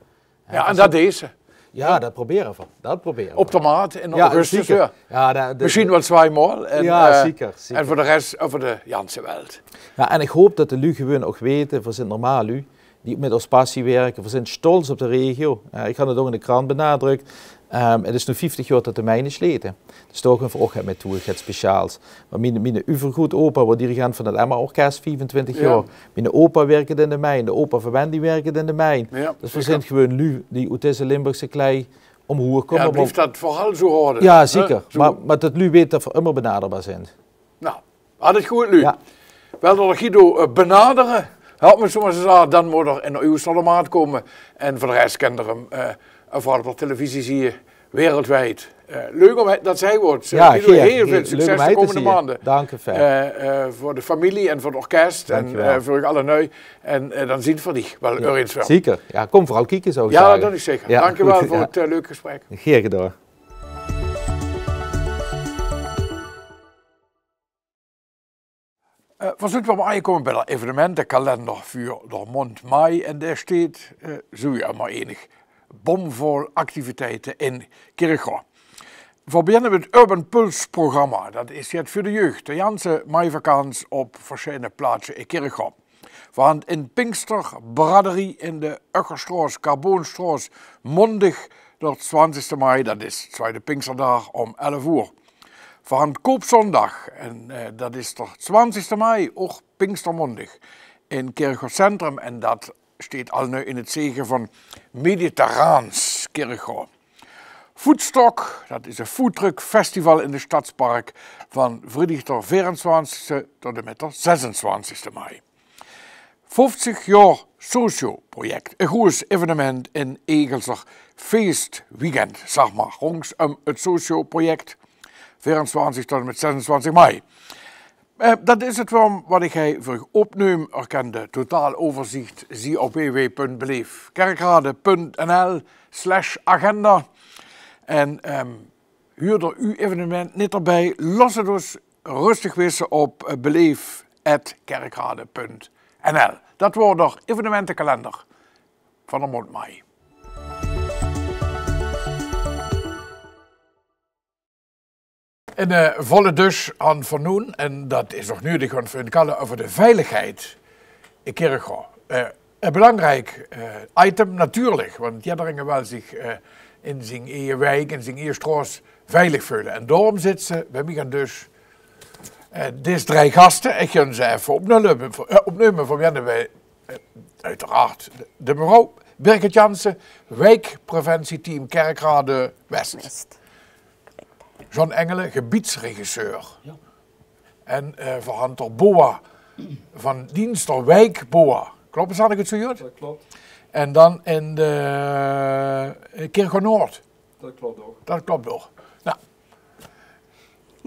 Ja, en dat deed ze. Ja, dat proberen we. Dat proberen we. Op de maat in augustus, zeker. Ja, misschien wel tweemaal. En, ja, eh, zeker, zeker. En voor de rest, over de ganse wereld. Ja, en ik hoop dat de lui gewoon ook weten, we zijn normaal lui, die met ons passie werken. We zijn stolz op de regio. Eh, ik had het ook in de krant benadrukt. Ehm, het is nu vieftig jaor dat de mijn is gesleten. Dus toch een verochheid met toe, iets speciaals. Maar mijn, mijn overgrootopa was dirigent van het Emma-orkest viefentwintig jaor. Mijn opa werkde in de mijn. De opa van Wendy werkde in de mijn. Dus we zijn gewoon lui die uit deze Limburgse klei omhoog komen. Ja, blijf dat vooral zo houden. Ja, zeker. Maar, maar dat lui weet dat we ummer benaderbaar zijn. Nou, had het goed, Lu. Ja. Wel door Guido, eh, benaderen. Help me zomaar eens aan, dan moet er in de Oosterdamaat komen. En voor de rest kan er hem, eh, vooral op de televisie zien, wereldwijd. Eh, leuk om he-, dat zij wordt. Ja, Guido, heel veel succes de komende maanden. Dank je wel. Eh, eh, voor de familie en voor het orkest. Dank je wel. En, eh, voor alle nui. En, eh, dan zien we die wel eens weer. Zeker. Ja, kom vooral kijken, zou ik zeggen. Ja, dat is zeker. Ja, dank je wel voor het, eh, leuk gesprek. Graag gedaan. Eh, we zint weer aangekomme bij de evenementekalender veur de maond mei. En daar staat, eh, sowieso maar enig bomvol activiteiten in Kirchroa. We beginnen met het Urban Pulse programma. Dat is het voor de jeugd. De ganse meivakans op verschillende plaatsen in Kirchroa. We hadden in Pinkster Braderie in de Ucherstroos, Carbonstroos, maondig de twintigste mei, dat is de tweede Pinksterdaag om elf oor. We hadden Koopzondag, en, eh, dat is de twintigste mei, ook Pinkstermaondig, in Kirchroa Centrum. En dat staat al nu in het zegen van Mediterraans Kirchroa. Foodstock, dat is een foodtruck festival in de Stadspark van vrijdag de veerentwintigste tot en met de zesentwintigste mei. Vieftig jaor Socio-project. Een groot evenement in Egelser feestweekend, zeg maar, rondom het Socio-project. Veerentwintig tot en met zesentwintig mei. Eh, dat is het wel wat ik hei veur uch opnuim. Uch kent de totaal overzicht zien op w w w punt beleefkerkrade punt n l slash agenda. En, ehm, huur er uw evenement niet erbij, laot het dus rustig weten op, eh, beleef at kerkrade punt n l. Dat wordt de evenementenkalender van de maond mei. Een, eh, volle dus aan vernoen. En dat is nog nuttig, want we kalle over de veiligheid in Kirchroa. Eh, een belangrijk, eh, item natuurlijk, want jedereen wil zich, eh, in zien eigen wijk, in zien eigen stroos veilig veulen. En daarom zitten ze bij mij aan dus, eh, deze drie gasten. Ik ga ze even opnumme, eh, opnumme van wie we, eh, uiteraard de, de mevrouw Birgit Jansen, wijkpreventieteam Kerkrade West. West. John Engelen, gebiedsregisseur. Ja. En, eh, we hadden Boa van dienst, de wijkboa. Klopt, zag ik het zo goed? Dat klopt. En dan in de, eh, Kirchroa Noord. Dat klopt ook. Dat klopt ook. Nou,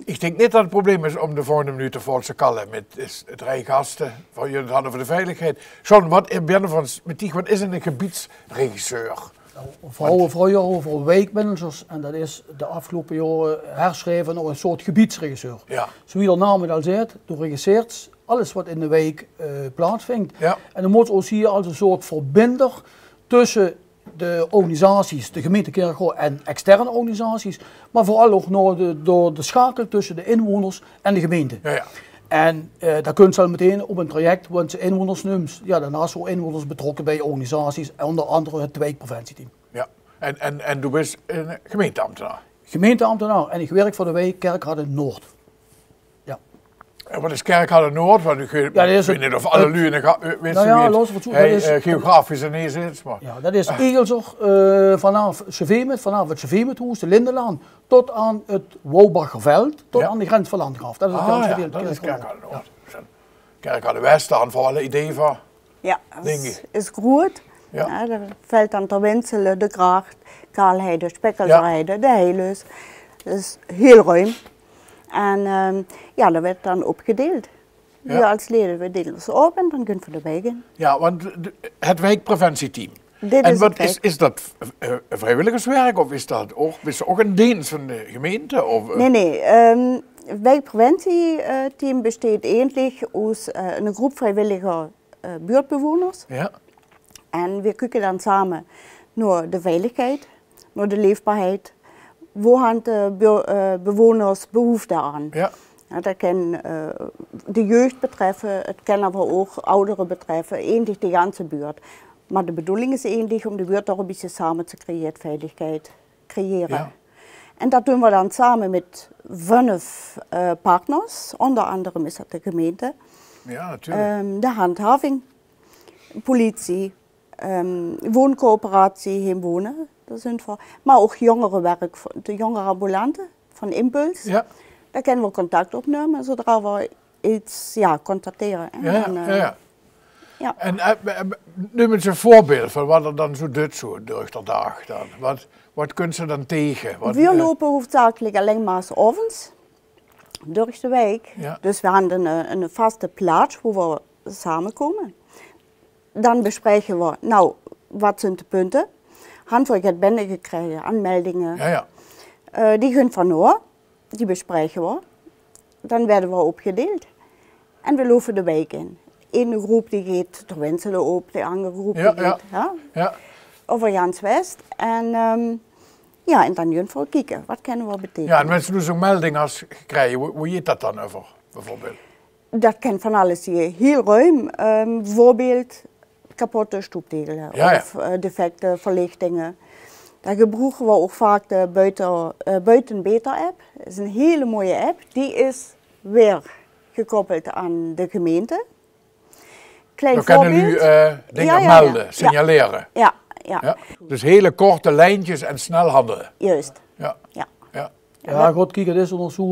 ik denk niet dat het probleem is om de volgende minuut vol te kallen met is drie gasten. Voor jullie het hadden over de veiligheid. John, wat, eh, ben van, met die, wat is een gebiedsregisseur? Nou, we hadden het vroeger over wijkmanagers en dat is de afgelopen jaren herschreven naar een soort gebiedsregisseur. Ja. Zoals de naam het al zegt, doe regisseert alles wat in de wiek, eh, plaatsvingk. Ja. En dan mót ze ós hie als ein soort verbinder tösse de organisaties, de gemeinte Kirchroa en externe organisaties, maar veural ouch nao de, door de sjakel tösse de inwoners en de gemeinte. Ja, ja. En, eh, dan kóns se al metein op ein traject, want se inwoners nums, ja, dan has se ouch inwoners betrokke bie organisaties, ónder andere het wijkpreventieteam. Ja. En, en, en doe bis ein gemeinteambtenaar? Gemeinteambtenaar en ich wirk veur de wiek Kirchroa Noord. Ja. En wat is Kirchroa Noord? Want ich, ja, dat is, ich weit neet of alle luuj in de ga-, eh, wiste, nou ja, wie het, los van het, hey, dat is, eh, geografisch ineens is, maar ja, dat is Igelzog, eh, vanaaf Sevemet, vanaaf het Sevemethoes, de Lindenlaan, tot aan het Wouwbacherveld, tot aan de grens van Landgraaf. Dat is het ganse gedeelte. Ah, ja, dat is Kirchroa Noord. Ja. Kirchroa West, dan veur alle idee van. Ja, dink ich. Is groeët. Ja. Ja, dat velt dan te Winsele, de Gracht, Kaalheide, Spekkelderheide, de Heiluus. Dat is hiel ruim. En, ehm, ja, dat wuuert dan opgedeild. Wie als lede, we deile ós op en dan kónne we de wiek in. Ja, want de, het wijkpreventieteam. Dit en is wat het is, wijkteam. Is dat, eh, vrijwilligerswerk of is dat ouch, is ouch ein deens van de gemeinte? Of, eh? Nee, nee. Ehm, wijkpreventieteam besteet eigelik oes, eh, ein groep vrijwillige, eh, buurtbewoners. Ja. En we kieke dan same nao de veiligheid, nao de leefbaarheid. Wo han de bu-, eh, bewoners behoefte aan? Ja. Ja, dat kan, eh, de jeug betreffe, het kan aver ouch oudere betreffe, eigelik de ganse buurt. Maar de bedoeling is eigelik om de buurt toch ein bietje same te creëre, veiligheid creëre. Ja. En dat doon we dan same mit vunf, eh, partners. Ónder andere is dat de gemeinte. Ja, natuurlijk. Ehm, de handhaving, politie, ehm, wooncoöperatie, Heem Wonen, dat zeen we. Maar ouch jóngerewerk, de jóngere ambulante van Impuls. Ja. Daar kónne we contact opnumme, zodra we iets, ja, constatere. En ja, dan, ja, eh, ja. Ja. En, eh, eh, num ens ein veurbeeld van wat er dan zo deit, zo durch de daag dan. Wat, wat kóns se dan tege? Wat, we, eh, loupe hoofdzakelik allein maar 's aoves durch de wiek. Ja. Dus we han ein, eh, ein vaste plaats wo we samekómme. Dan bespraeke we, nou, wat zeen de punte? Han we get binnegekrege aan meldinge? Ja, ja. Eh, die gaon we nao, die bespraeke we. Dan wuuere we opgedeild. En we loupe de wiek in. Ein groep die geit door Winsele op, de andere groep die geit, ja, ja, over gans West. En, ehm, ja, en dan gaon we kieke, wat kónne we betekene? Ja, en wens se noe zo'n melding has gekrege, wo, wo geit dat dan over, bijvoorbeeld? Dat kan van alles zeen. Hiel ruim. Ehm, bijvoorbeeld kapotte stoeptegele, ja, ja, of, eh, defecte verlichtinge. Daar gebroeke we ouch vaak de Buiten, eh, Buiten Beter app. Dat is ein hiel mooie app. Die is weer gekoppeld aan de gemeinte. Klein voorbeeld. Dan kónne luuj, eh, dinger melde, signalere. Ja, ja. Ja. Dus hiel korte lijntjes en snel handele. Juist. Ja. Ja. Ja. Ja, good, kiek, het is ouch zo,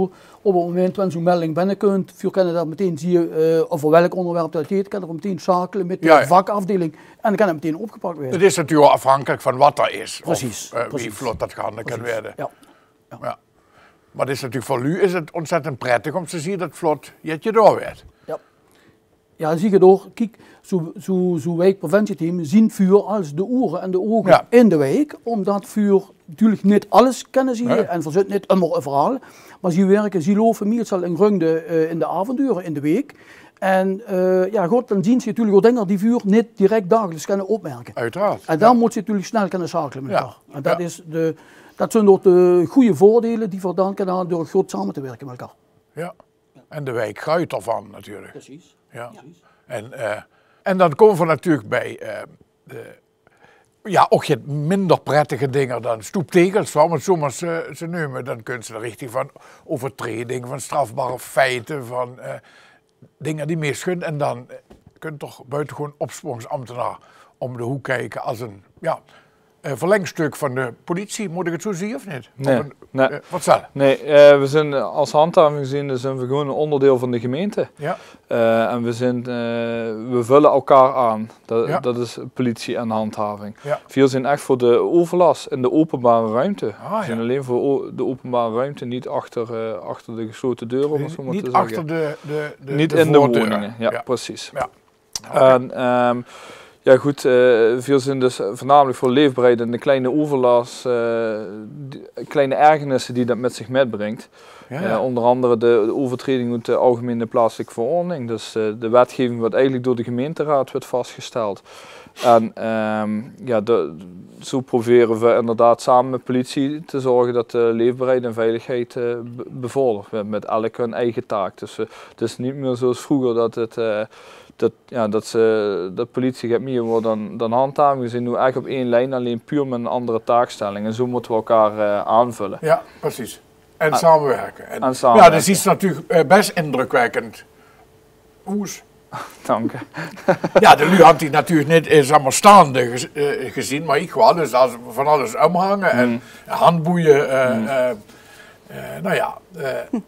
op het moment wens zo'n melding binnekómt, veer kónne dat metein zeen, eh, over welk óngerwerp dat geit, kónne we metein sjakele mit de vakafdeling en dan kan het metein opgepak waere. Het is natuurlijk afhankelik van wat er is. Precies, of, eh, wie vlot dat gaande kan waere. Ja. Ja. Maar het is natuurlijk veur luuj is het ontzettend prettig om te zeen dat vlot jet gedaon wuuert. Ja. Ja, zeker door. Kiek, zo, zo, zo wijkpreventieteam zeen veer als de oere en de ouge in de wiek, omdat veer natuurlijk neet alles kónne zeen en veer zitte neet ummer euveral. Maar ze wirke, ze loupe meistal ein rundje, eh, in de aovendure in de wiek. En, eh, ja, god, dan zeen ze natuurlijk ouch dinger die veer neet direct dagelijks kónne opmerke. Uiteraard. En dan mót ze natuurlijk snel kónne sjakele mit elkaar. En dat is de, dat zeen ouch de goeie veurdeile die veer dan kónne han door good same te wirke mit elkaar. Ja. En de wiek gruit ervan natuurlijk. Precies. Ja. Precies. En, eh, en dan kómme we natuurlijk bie, eh, de, ja, ouch get minder prettige dinger dan stoeptegels, om het zo maar te, te neume. Dan kóns se de richting van overtreding, van strafbare feite, van, eh, dinger die misgaon. En dan, eh, kónt toch buitengewoon opsporingsambtenaar om de hoek kieke als ein, ja, eh, verlengstuk van de politie, mót ich het zo zeen of neet? Nee, of ein, nee. Eh, wat zal? Nee, eh, we zeen, eh, als handhaving zeen, zeen we gewoeën ein óngerdeil van de gemeinte. Ja. Eh, en we zeen, eh, we vulle elkaar aan. Dat, ja, dat is politie en handhaving. Ja. Veer zeen ech veur de euverlas in de openbare ruimte. Ah, ja. We zeen allein veur o-, de openbare ruimte, neet achter, eh, achter de gesloten deur, om het zo maar te zègke. Neet achter de, de, de, neet de in de veurdeur. Woninge, ja, ja, precies. Ja. Oké. En, ehm, Jao, good, eh, veer zien dus veurnamelik veur leefbereid en de kleine euverlas, eh, die kleine ergernisse die dat mèt zich mètbringk. Jao, jao. Eh, ónger angere de, de euvertraejing oet de Algemein Plaatselek Verordening. Dus, eh, de wetgeving wat eigelik door de gemeinteraod weurt vasgesteld. En, ehm, jao, de, zoe probere veer inderdaad same mèt politie te zörge dat de leefbereidheid en veiligheid, eh, be-, bevorderd weurt mèt elk hun eige taak. Dus, eh, 't is neet mie zoe es vreuger dat 't, eh, dat, jao, dat ze, dat politie get mie weurt dan, dan handhaving. Veer zien noe ech op ein lien, allein puur mèt 'n anger taakstelling. En zoe mótte veer elkaar, eh, aanvölle. Jao, precies. En samewirke. En, jao, dat is natuurlik, eh, bès indrökwèkkend. Oes. Dank. Jao, de luuj hant die natuurlik neet, eh, zègk mer, staonde gez-, eh, gezeen, mer iech waal. Dus dao is van alles umhange en handboeie, eh, eh, eh, noe jao, eh,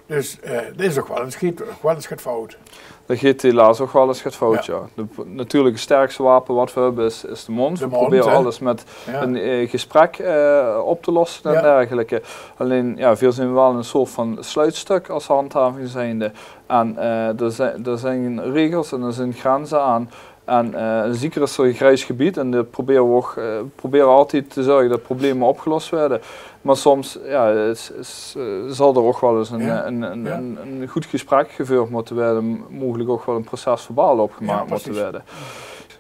dus, eh, d'r is ouch waal ins, geit ouch waal ins get fout. D'r geit helaas ouch waal ins get fout, jao. De p-, natuurlik 't sterkste wape wat veer höbbe is, is de móndj. Veer probere alles mèt e, eh, gesprek, eh, op te losse en dergelijke. Allein, jao, veer zien waal 'n soort van sluitstök es handhaving zijnde. En, eh, d'r zi-, d'r zien regels en d'r zien grenze aan. En, eh, zeker is d'r e gries gebied en dat probere veer ouch, eh, probere altied te zörge dat probleme opgelos weure. Mer soms, jao, is, is, eh, zal d'r ouch waal ins 'n, eh, 'n, 'n, 'n, 'n good gesprek geveurd mótte weure, m-, meugelik ouch waal 'n proces-verbaal opgemaak mótte weure.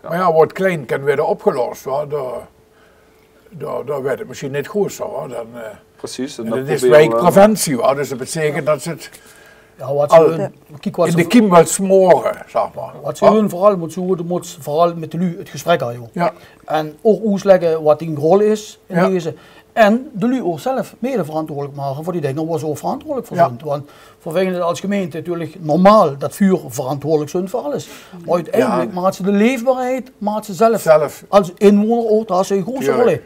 Mer jao, wat klein kan weure opgelos, huur, dao, dao, dao weurt 't mesjiens neet good zoe, huur. Dan, eh, precies, en dat is wijkpreventie, huur. Dus dat beteikent dat ze 't al in de kiem wèlle smore, zègk mer. Wat ze doon, veural, mót ze, mót veural mèt de luuj 't gesprek aan, jao. En ouch oetlègke wat dien rol is in deze. En de luuj ouch zelf mede verantwoordelik make veur die dinger wo ze ouch verantwoordelik veur zien. Want veer vinge 't es gemeinte natuurlik normaal dat veer verantwoordelik zien veur alles. Mer oeteindelik maak ze de leefbaarheid, maak ze zelf es inwoner ouch, dao has ze 'n groete rol in.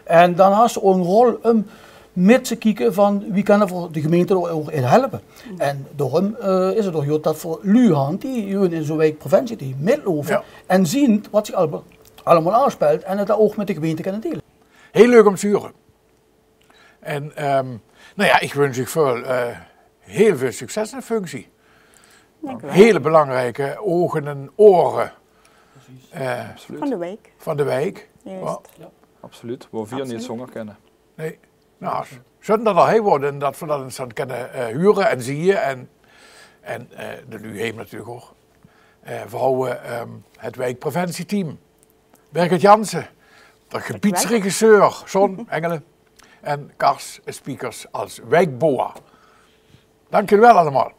En dan has ze ouch 'n rol um mèt te kieke van wie kinne veer de gemeinte dao ouch in helpe. En daorum, eh, is 't ouch good dat veer luuj hant die in zoe'n wijkpreventieteam mètloupe en zien wat zich allemaol, allemaol aafspelt en 't dan ouch mèt de gemeinte kinne deile. Hiel leuk um te hure. En, ehm, noe jao, iech wunsj uuch väöl, eh, hiel väöl succes in de functie. Dank u wel. Hiel belangrijke ouge en oere, eh, van de wijk. Van de wijk. Juist. Jao, absoluut. Wo veer neet zónger kinne. Nein. Noe, sjun dat 'r hei weurt en dat veer dat ins kinne, eh, hure en zieë. En, en, eh, de luuj hei natuurlik ouch. Eh, veer hawwe, ehm, 't wijkpreventieteam. Birgit Janssen, de gebiedsregisseur, John Engelen en Kars Spiekers es wijkboa. Dank uch wel allemaol.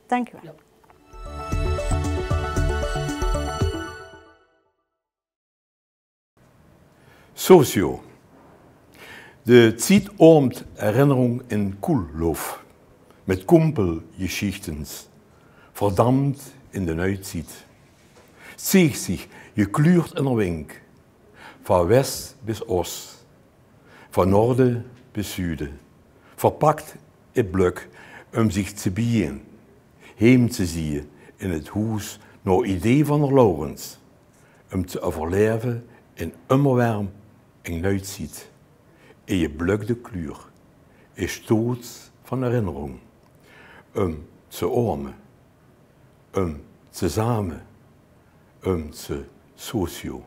Dank u wel. Socio. De Ziet oomt Erinnerung in Kuhlof. Mit Kumpelgeschichtens. Verdammt in de Neuziet. Zeeg zich, jekluurt in der Wink. Van Wes bis Os. Van Norde bis Zude. Verpakt in blök um zich ze biejein. Heem ze zieë in 't hoes nao idee van der Laurens. Um ze euverlaeve in ummerwerm eng Neuziet. In jeblökde kluur. In stoots van erinnerung. Um ze oame. Um ze same. Um ze socio.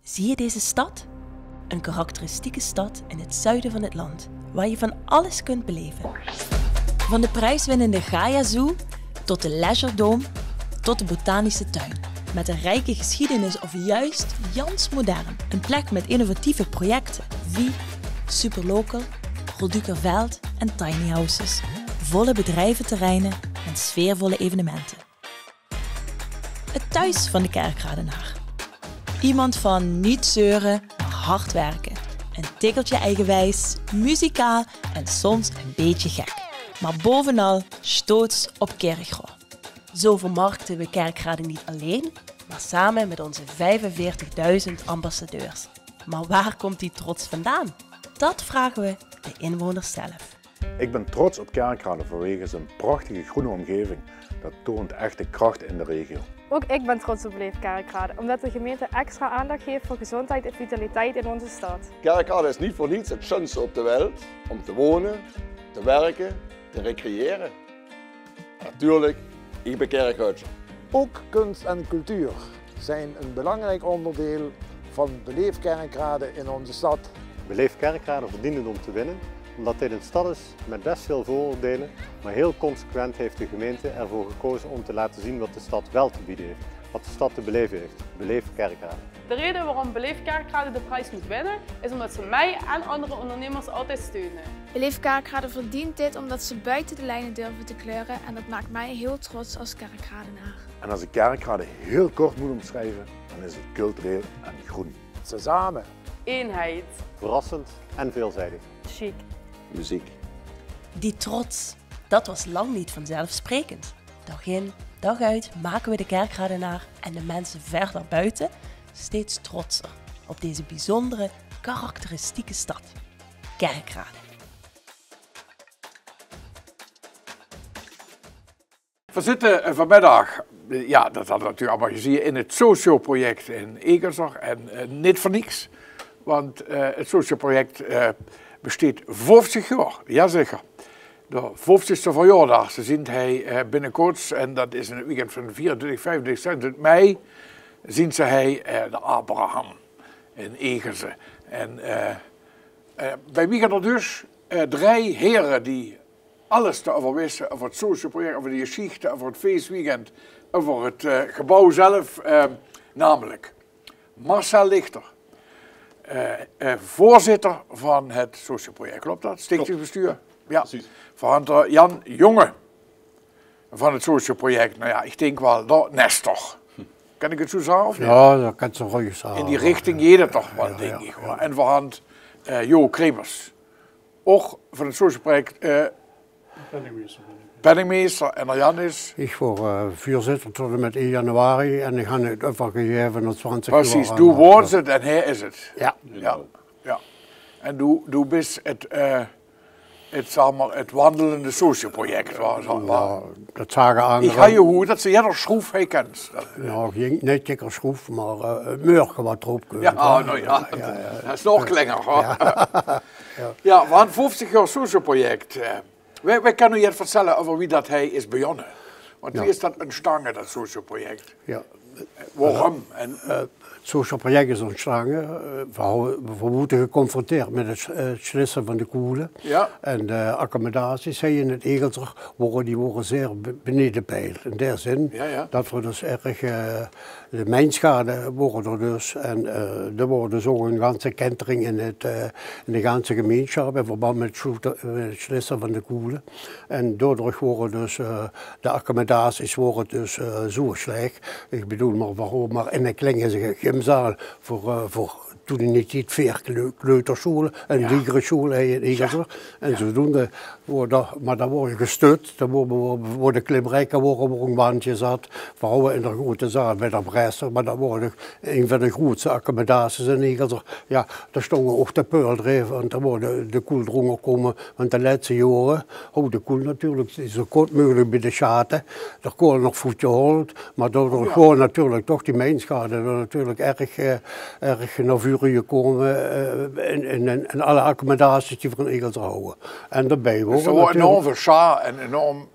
Zie je deze stad? Een karakteristieke stad in het zuiden van het land, waar je van alles kunt beleven. Van de prijswinnende Gaia Zoo tot de Leisure Dome tot de Botanische Tuin. Met een rijke geschiedenis of juist gans modern. Een plek met innovatieve projecten wie Superlocal, Rolducerveld en tiny houses. Volle bedrijventerreinen en sfeervolle evenementen. Het thuis van de Kerkradenaar. Iemand van niet zeuren, maar hard werken. Een tikkeltje eigenwijs, muzikaal en soms een beetje gek. Maar bovenal stoots op Kirchroa. Zo vermarkten we Kerkrade niet alleen, maar samen met onze vijfenveertigduizend ambassadeurs. Maar waar komt die trots vandaan? Dat vragen we de inwoners zelf. Ik ben trots op Kerkrade vanwege zijn prachtige groene omgeving. Dat toont echt de kracht in de regio. Ook ik ben trots op Beleef Kerkrade, omdat de gemeente extra aandacht heeft voor gezondheid en vitaliteit in onze stad. Kerkrade is niet voor niets het schoonste op de wereld om te wonen, te werken, te recreëren. Natuurlijk, ik ben Kerkraadse. Ook kunst en cultuur zijn een belangrijk onderdeel van Beleef Kerkrade in onze stad. Beleef Kerkrade verdient het om te winnen, omdat dit een stad is met best veel vooroordelen, maar heel consequent heeft de gemeente ervoor gekozen om te laten zien wat de stad wel te bieden heeft, wat de stad te beleven heeft. Beleef Kerkrade. De reden waarom Beleef Kerkrade de prijs moet winnen, is omdat ze mij en andere ondernemers altijd steunen. Beleef Kerkrade verdient dit omdat ze buiten de lijnen durven te kleuren en dat maakt mij heel trots als Kerkradenaar. En als ik Kerkrade heel kort moet omschrijven, dan is het cultureel en groen. Tezamen. Eenheid. Verrassend en veelzijdig. Chic. Muziek. Die trots, dat was lang niet vanzelfsprekend. Dag in, dag uit maken we de Kerkradenaar en de mensen ver daarbuiten steeds trotser op deze bijzondere, karakteristieke stad. Kerkrade. Veer zitte, eh, vanmiddag, eh, jao, dat hadde veer natuurlik allemaol gezeen, in 't Socio-project in Egelser. En, eh, neet veur niks, want, eh, 't Socio-project, eh, besteet voaftig jaor, jao zeker. De voaftigste verjaordaag, ze zint hei, eh, binnekoorts, en dat is in 't weekend van veerentwintig, vijfentwintig, zesentwintig mei, zint ze hei, eh, de Abraham in Egelser. En, eh, eh, bij mich aan de dösj, eh, drei here die alles d'reuver wiste, euver 't Socio-project, euver de gesjiechte, euver 't feesweekend, euver 't, eh, gebouw zelf, eh, namelik Marcel Lichter, eh, eh, veurzitter van 't Socio-project, klop dat? Sjtichtingsbestuur? Jao. Precies. Veurzitter Jan Jonge van 't Socio-project. Nou jao, ich dink waal, de Nestor. Kan ich 't zoe zage of neet? Jao, dat kans se röstig zage. In die richting geit 't toch waal, dink ich, huur. En veurzitter, eh, Jo Kremers. Och van 't Socio-project, eh, penningmeester. Penningmeester, en d'r Jan is? Ich woor, eh, veurzitter tot en mit ein januari en ich han 't euvergegaeve nao twintig jaor. Precies, doe woors 't en hae is 't. Jao. Jao. En doe, doe bis 't, eh, 't, zag mer, 't wandelende Socio-project, wa, zag mer. Jao, dat zage angere. Ich han gehuurd dat se jeder sjroef hei kens. Nou, gein, neet jeder sjroef, mer, eh, 't meurke wat d'rop kump, hè. Jao, nou jao. Jao, jao. Dat is nog klenger, hè. Jao. Jao, veer han voaftig jaor Socio-project, eh. Wae, wae kan noe jet vertèlle euver wie dat hei is begonne? Want wie is dat óntstange, dat Socio-project? Jao. Waorum? En eh, 't Socio-project is óntstange, eh, veer hawwe, veer woorte geconfronteerd mit 't s-, eh, 't sjlisse van de koele. Jao. En de accommodaties hei in 't Egelser wore, die wore zeer be-, beneden peil. In dae zin dat veer dus erg, eh, de Mijnschade wore d'r dus. En, eh, d'r wore dus ouch ein ganse kentering in 't, eh, in de ganse gemeinsjap in verband mit 't sjloete, eh, 't sjlisse van de koele. En daodurch wore dus, eh, de accommodaties wore dus, eh, zoe sjlech. Ich bedoel, mer veer hawwe mer ein kleng ge-, gymzaal veur, eh, veur toen in dae tied veer kleu-, kleutersjoele en liegere sjoele hei in Egelser. En zodoende woor d'r, mer dan woor se gestut, dan woor, woor, woor de klimrekke wore, woor ein bandje zat. Veer hawwe in de groete zaal bij d'r Bresser, mer dat woor ein van de groetste accommodaties in Egelser. Jao, dao sjtónge ouch de peul d'rin, want dao woor de, de koel d'rónger kómme. Want de lètste jaore, oh, de koel natuurlik, zoe kort meugelik bie de sjate. D'r koel nog voet gehaold, mer daodurch woor natuurlik toch die Mijnschade natuurlik erg, eh, erg nao veure gekómme, eh, in, in, in alle accommodaties die veer in Egelser hawwe. En daobij wore natuurlik enorm väöl sjaar en enorm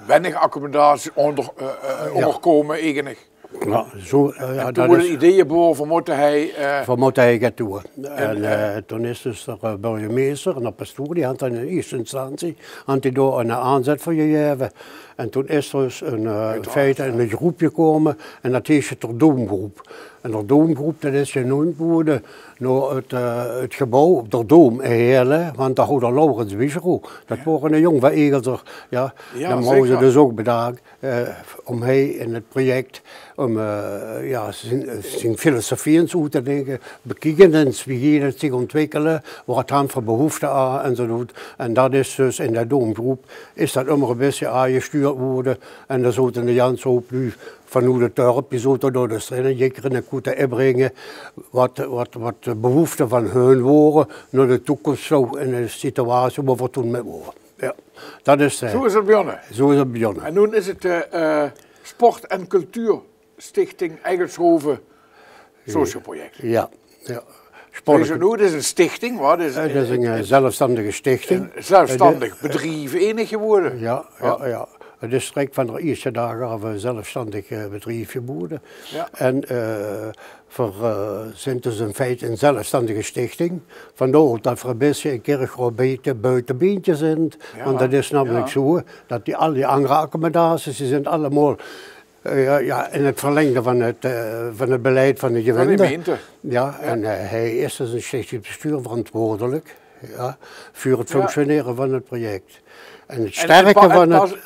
weinig accommodaties ónger, eh, eh, óngerkómme eigelik. Jao, zoe, eh, jao, en toen woort 't idee gebore, veer mótte hei, eh, veer mótte hei get doon. En, eh, toen is dus d'r, eh, burgemeister en d'r pastoor, die hant dan in ierste instantie, hant die dao ein aanzat veur gegaeve. En toen is d'r dus ein, eh, in feite ein gróp gekómme en dat heet d'r Doomgróp. En d'r Doomgróp, dat is geneump gewore nao 't, eh, 't gebouw op d'r Doom in Heële, want dao houw d'r Laurens Wiesjerow, dat woor eine jóng van Egelser, jao, dae hawwe ze dus ouch bedaak. Eh, óm hei in 't project, óm, eh, jao, zien, zien filosofie ins oet te dinke, bekieke ins wie geit 't zich óntwikkele, wat hant veur behoefte aan, enzovoort. En dat is dus in de Doomgróp, is dat ummer e bietje aangesjtuurd gewore. En dao zote eine ganse houp luuj Vanoet 't dörp, die zote dao dus in, en die kinne good inbringe wat, wat, wat de behoefte van hun wore nao de toekoms toe in de situatie wo v'r toen mit wore. Ja, dat is, eh, Zo is 't begonne. Zo is 't begonne. En noe is 't, eh, eh, Sport- en Cultuurstichting Eigelshoven Socioproject. Ja, ja. Sport- en Cultuur. Noe, 't is 'n stichting, wat? 't Is 'n, 't is 'n, eh, zelfstandige stichting. 'n Zelfstandig bedrief eigelik gewore. Ja, ja, ja. 't Is direk van de ierste daag aaf 'n zelfstandig, eh, bedrief gewore. Ja. En, eh, v'r, eh, zint dus in feite 'n zelfstandige stichting. Vandaar dat v'r 'n bietje 'n kierke 'n bietje buite beentje zint. Ja, want dat is namelik zo, dat die, al die anger accommodaties, die zint allemaol, eh, ja, ja, in 't verlengde van 't, eh, van 't beleid van de gemeinte. Van de gemeinte. Ja, en, eh, hae is dus in 't stichtingsbestuur verantwoordelik, ja, veur 't functionere van 't project. En 't sterke van 't,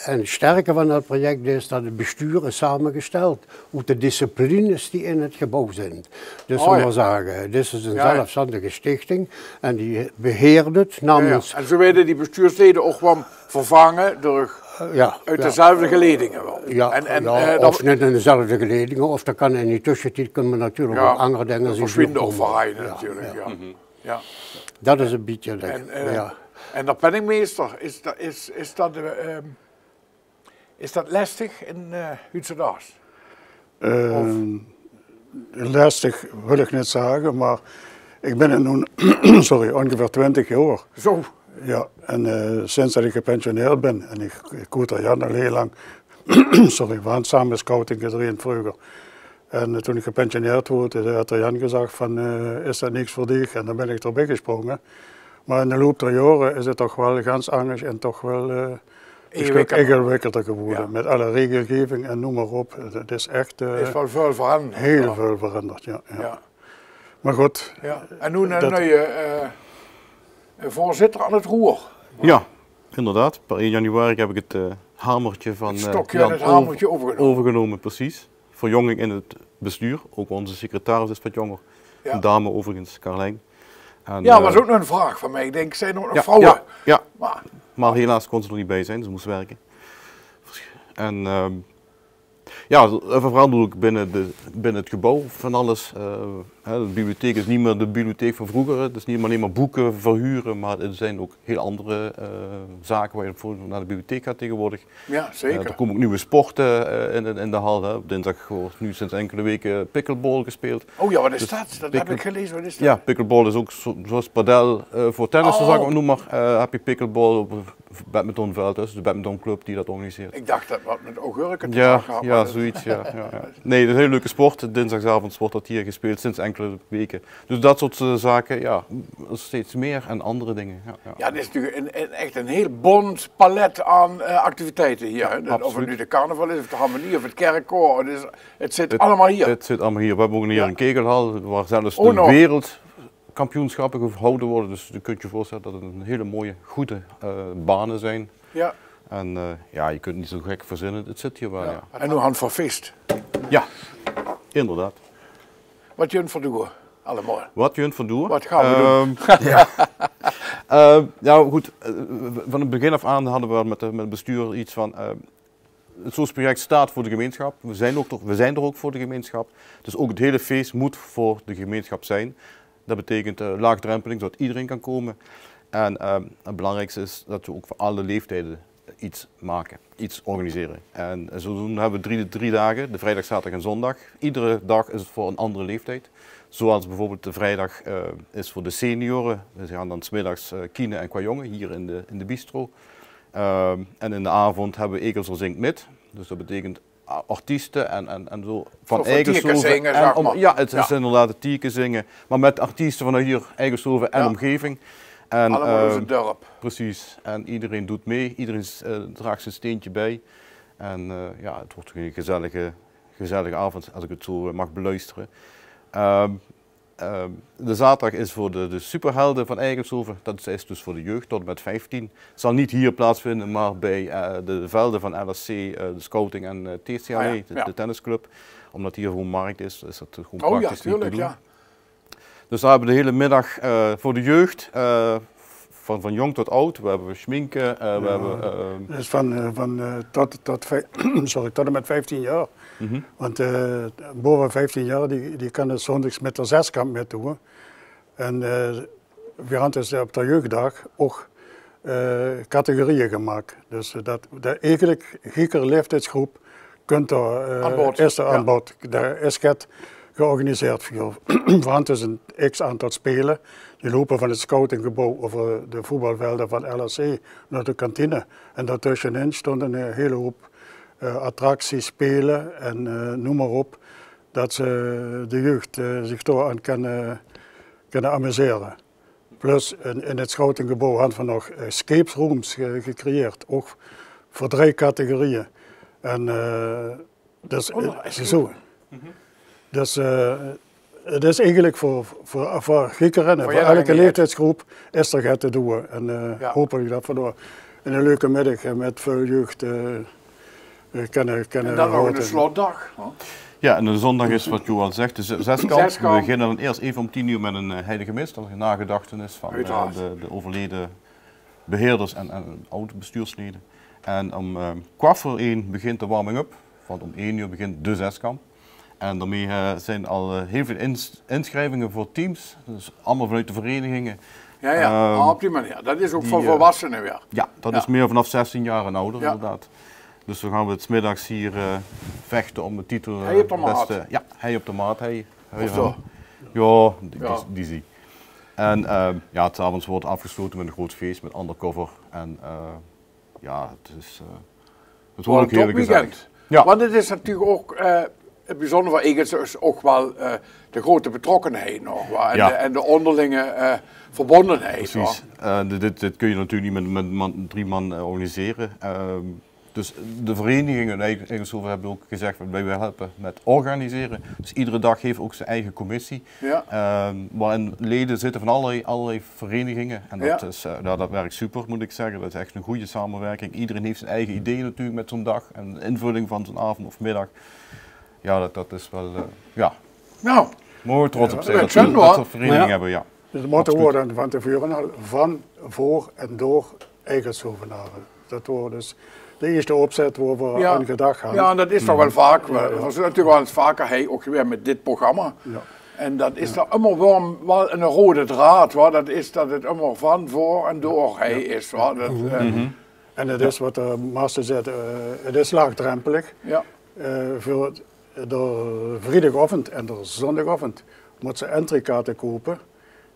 en 't sterke van dat project is dat 't bestuur is samegesteld oet de disciplines die in 't gebouw zint. Dus, zölle v'r mer zage, dit is 'n zelfstandige stichting en die beheert 't namens... Ja, ja. En zo weëde die bestuurslede ouch gewoon vervange door, eh, ja, oet dezelfde geledinge wel. Ja, en, en, ja, eh, of neet in dezelfde geledinge, of dat kan in die tössetied, kinne v'r natuurlik ouch anger dinger zeen. Verswinde ouch verhaie natuurlik, ja. Ja. Dat is 'n bietje, en, eh, ja. En de penningmeester, is dat, is, is dat, eh, ehm, is dat lestig in, eh, huudsdaags? Ehm, lestig wil ich neet zage, mer ich bin 't noe, sorry, óngeveer twintig jaor. Zo. Ja, en, eh, sinds dat ich gepensioneerd bin, en ich, ich koeter Jan al hiel lang, sorry, want same scouting gedreënd vreuger. En, eh, toen ich gepensioneerd woort, eh, haet d'r Jan gezag van, eh, "Is dat niks veur dich?" En dan bin ich d'r bie gesprónge. Mer in de loop der jaore is 't toch wel gans angers en toch wel, eh, 'n stök ingewikkelder gewore. Ingewikkelder. Ja. Mit alle regelgeving en noem mer op. 't Is echt, eh, is wel väöl veranderd, hiel väöl veranderd, ja, ja. Mer good. Ja. En noe 'n nuie, eh, voorzitter aan 't roer. Ja, inderdaad. Per één januari heb ik het, eh, hamertje van, eh, Jan overgenomen. Het stokje en het hamertje overgenomen. Precies. Verjonging in het bestuur. Ook onze secretaris is wat jonger. Ja. Een dame overigens, Carlijn. En, ja, eh, was ook nog een vraag van mij. Ik denk, zijn er ook nog vrouwen? Ja, ja. Maar helaas kon ze er niet bij zijn, ze moest werken. En, ehm, ja, veral bedoel ik binnen de, binnen het gebouw van alles. Eh, hè, de bibliotheek is niet meer de bibliotheek van vroeger. Het is niet meer alleen maar boeken verhuren, maar er zijn ook heel andere, eh, zaken waar je voor naar de bibliotheek gaat tegenwoordig. Ja, zeker. Eh, er komen ook nieuwe sporten, eh, in, in, in de hal, hè. Op dinsdag wordt nu sinds enkele weken pickleball gespeeld. Oh ja, wat is dat? Dat heb ik gelezen. Wat is dat? Ja, pickleball is ook zo-, zoals padel, eh, voor tennis, zal ik maar noemen. Eh, heb je pickleball op een badmintonveld, hè. Dus de badmintonclub die dat organiseert. Ik dacht dat wat met augurken te maken had, maar dat... Ja, zoiets, ja, ja, ja. Nee, dat is een hele leuke sport. Dinsdagavond wordt dat hier gespeeld sinds enkele weken. Dus dat soort, eh, zaken, ja, steeds meer en andere dingen. Ja, ja. Ja, het is natuurlijk een, een, echt een heel bont palet aan, eh, activiteiten hier, hè. Absoluut. Of het nu de carnaval is, of de harmonie, of het kerkkoor, het is, het zit allemaal hier. Het zit allemaal hier. We hebben ook hier een kegelhal, waar zelfs de wereldkampioenschappen gehouden worden. Dus je kunt je voorstellen dat het een hele mooie, goede, eh, banen zijn. Ja. En, eh, ja, je kunt niet zo gek verzinnen, het zit hier wel, ja. En noe han v'r fieëst. Ja, inderdaad. Wat junt v'r doon, allemaol? Wat junt v'r doon? Wat gaan we doen? Ehm, ja. Eh, nou goed, eh, van het begin af aan hadden we met, de, met het bestuur iets van, eh, het Soos-project staat voor de gemeenschap. We zijn ook toch, we zijn er ook voor de gemeenschap. Dus ook het hele feest moet voor de gemeenschap zijn. Dat betekent, eh, laagdrempeling, zodat iedereen kan komen. En, ehm, het belangrijkste is dat we ook voor alle leeftijden iets maken, iets organiseren. En zodoende hebben we drie, drie dagen, de vrijdag, zaterdag en zondag. Iedere dag is het voor een andere leeftijd. Zoals bijvoorbeeld de vrijdag, eh, is voor de senioren. We gaan dan 's middags, eh, kiene en kwajonge hier in de, in de bistro. Ehm, en in de avond hebben we Egelshoven zingt mit. Dus dat betekent a-, artiesten en, en, en zo van Eigelshoven. Zo van tieëke zinge, zeg maar. Ja, het is inderdaad het tieëke zinge. Maar met artiesten vanuit hier, Eigelshoven en omgeving. En, allemaal uit het dorp. Precies. En iedereen doet mee, iedereen, eh, draagt zijn steentje bij. En, eh, ja, het wordt een gezellige, gezellige avond, als ik het zo, eh, mag beluisteren. Ehm, Ehm, de zaterdag is voor de, de superhelden van Eigelshoven. Dat is dus voor de jeugd tot en met vijftien. Zal niet hier plaatsvinden, maar bij, eh, de velden van L S C, eh, de scouting en, eh, T C H E, de, de tennisclub. Omdat hier gewoon markt is, is dat gewoon praktisch niet te doen. Dus daar hebben we de hele middag, eh, voor de jeugd, eh, f-, van, van jóng tot aud. We höbbe sjminke, eh, we höbbe, eh, Dus van, eh, van, eh, tot, tot vij-, sorry, tot en mit vieftien jaor. Want, eh, bove vieftien jaor, die, die kinne zóndigs mit d'r zeskamp mitdoe. En, eh, veer hant dus op d'r jeugddaag ouch, eh, categorieë gemaak. Dus, eh, dat, dat eigelik gieker leeftiedsgroep kunt d'r, eh, is d'r aan bod. Dao is get georganiseerd veur. Veer hant dus 'n x aantal spele. Die loupe van 't scoutinggebouw euver de voetbalvelde van L H C nao de kantine. En daotösjenin stónge 'n hiel hoop, eh, attracties, spele en, eh, neum mer op. Dat ze de jeugd, eh, zich dao aan kinne, kinne amusere. Plus in, in 't scoutinggebouw hant veer nog, eh, escape rooms ge-, gecreëerd, ouch veur drei categorieë. En, eh, dus, eh, zoe. Dus, eh, 't is eigelik veur, veur, veur gieker en veur eder leeftiedsgroep is d'r get te doeë. En, eh, hopelik dat veer dao 'ne leuke middig, eh, mit väöl jeugd, eh, eh, kinne, kinne En dan nog 'ne slotdaag, hè? Jao, en de zóndaag is, wat Joël zag, de ze-, zeskamp. We beginne dan iers eve óm tien oer mit 'n, eh, heilige mis, dat is in nagedachtenis van, eh, de, de euverleje beheerders en, en aud-bestuurslede. En óm, eh, kwart veur ein begint de warming-up, want óm ein oer begint de zeskamp. En daomei, eh, zeen al, eh, hiel väöl ins-, insjrivinge veur teams, dus allemaol vanoet de vereiniginge. Jao, jao. Ehm, op die manier. Dat is ouch veur, eh, volwassene weer. Jao, dat is mier vanaaf zestien jaor en awwer, inderdaad. Dus dan gaon we 's middigs hie, eh, vechte óm de titel, eh, beste. Hei op de maat. Hei op de maat, hei. Jao, die, die, die zie. En, eh, jao, 's aoves weurt aafgesjlote mit 'n groeat fees, mit undercover. En, eh, jao, 't is, eh, 't weurt ouch hiel gezellig. Jao. Want 't is natuurlik ouch, eh, 't bezunjere van Egelse is ouch waal, eh, de groeate betrokkenheid nog, wa? En de, en de óngerlinge, eh, verbondenheid, wa? Precies. Eh, dit, dit, dit kóns se natuurlik neet mit, mit man, drie man, eh, organisere. Ehm, dus de vereiniginge, Egelse höbbe ouch gezag, veer wille helpe mit organisere. Dus eder daag haet ouch zien eige commissie. Jao. Ehm, woerin lede zitte van allerlei, allerlei vereiniginge. En dat is, eh, jao, dat wirk super, mót ich zègke. Dat is ech 'n gooj samewirking. Ederein haet zien eige idee natuurlik mit zoe'n daag en de invulling van zoe'n aovend of middig. Jao, dat, dat is waal, eh, jao. Noe, moge v'r trots op zeen dat v'r, dat v'r vereiniginge höbbe, jao. Dus 't motto woort dan van te veure al van, veur en door Egelshovenaren. Dat woort dus de ierste opzet wo v'r aan gedach hant. Jao, en dat is toch waal vaak, v'r zeen natuurlik waal ins vaker hei ouch weer mit dit programma. Jao. En dat is dan ummer waal, waal 'ne roeade draad, wa? Dat is dat 't ummer van, veur en door hei is, wa? Dat, eh, En 't is wat d'r Master zaet, eh, 't is laagdrempelig. Jao. Eh, veur d'r vriedigaovend en d'r zóndigaovend mós se entreekaarte koupe.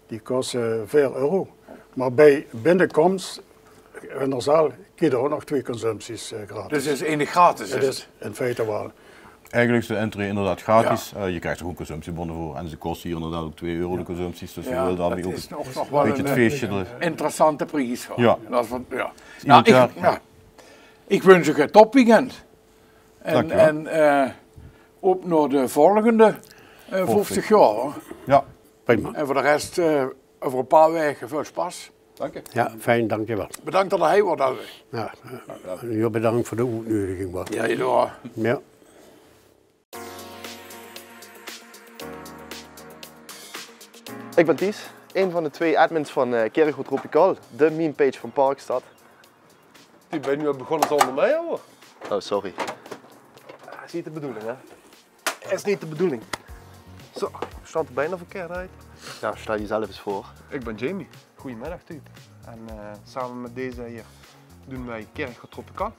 Die kóste veer euro. Mer bie binnekóms in d'r zaal krieg se ouch nog twee consumpties, eh, gratis. Dus 't is eigelik gratis, 't is in feite waal. Eigelik is de entree inderdaad gratis. Jao. Eh, se kriegs d'r ouch consumptiebónne veur. En ze kóste hie inderdaad ouch twee euro de consumpties. Dus veer wille daomei ouch 'n bietje 't feesje, eh, interessante pries, huur. Jao. Dat is wat, jao. Noe, ich, jao. Ich wunsj uch 'n topweekend. En, en, eh, op nao de volgende, eh, vieftig jaor, huur. Jao. Prima. En veur de res, eh, euver 'n paar waeke väöl sjpas. Dank uch. Jao, fijn, dank uch waal. Bedank dat geer hei waort, Elwig. Jao, eh, bedank veur de oetneudiging, wa. Jao, jao. Ich bön Ties, ein van de twee admins van, eh, Kirchroa Tropical, de meme-page van Parkstad. Die bön noe al begós zónger mich, huur. Oh, sorry. Ah, is neet de bedoeling, hè? Is neet de bedoeling. Zo, sjteit d'r bekans verkeerd oet. Jao, sjtel dich zelf ins veur. Ich bön Jamie. Gojemiddig, Tuut. En, eh, same mit deze hie doon veer Kirchroa Tropical.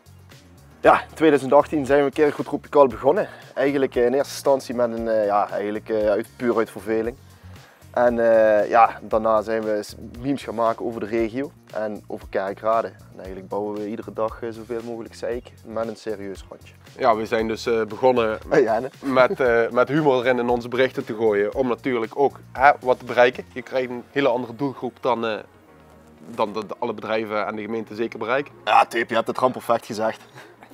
Jao, in twieëdoezend achttien zeen veer Kirchroa Tropical begós. Eigelik, eh, in ierste instantie mit 'n, eh, jao, eigelik, eh, oet, puur oet verveling. En, eh, jao, daonao zeen veer s-, memes gaon make euver de regio en euver Kerkrade. En eigelik bouwe veer eder daag, eh, zoeväöl meugelik zeik mit 'n serieus randje. Jao, veer zeen dus, eh, begós mit, eh, mit humor d'rin in ós berichte te goeaje. Óm natuurlik ouch, hè, wat te bereike. Doe kriegs 'n hiel anger doelgroep dan, eh, dan dat alle bedrieve en de gemeinte zeker bereike. Jao, Teep, doe höbs 't gewoon perfect gezag.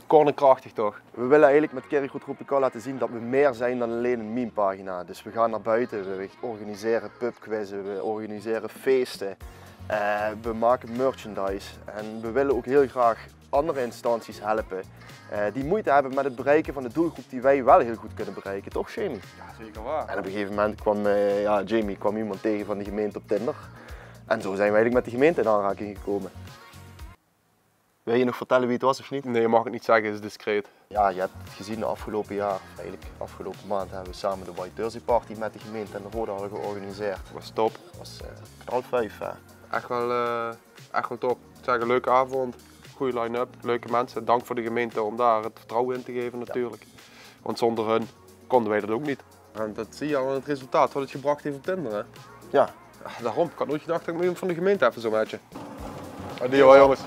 Kort en krachtig, toch? Veer wille eigelik mit Kirchroa Tropical laote zeen dat veer mieë zeen dan allein 'n memepagina. Dus veer gaon nao boete, veer organisere pubquizze, veer organisere feeste. Eh, veer make merchandise. En veer wille ouch hiel graag anger instanties helpe, eh, die meujte höbbe mit 't bereike van de doelgroep die veer waal hiel good kinne bereike, toch, Jamie? Jao, zeker waor. En op e gegeve moment kwaam, eh, jao, Jamie kwaam emes taenge van de gemeinte op Tinder. En zo zien we eigelik mit de gemeinte in aanraking gekómme. Wils se nog vertèlle wie 't waas of neet? Nae, maag ich neet zègke, is discreet. Jao, se höbs 't gezeen de aafgeloupe jaor, of eigelik aafgeloupe maond, höbbe we same de White Thursday Party mit de gemeinte en de raod al georganiseerd. Waas top. Waas, eh, knalfuif, hè. Ech waal, eh, ech waal top. Ich zègk, leuke aovend, gooj line-up, leuke minse. Dank veur de gemeinte óm dao 't vertrouwe in te gaeve natuurlik. Want zónger hun kónde weej det ouch neet. En det zuus se al aan 't resultaat waat 't gebrach haet op Tinder, hè? Jao. Jao, daorum, ich had noeit gedach det ich mit emes van de gemeinte effe zoe matche. Adie hoor, jónges.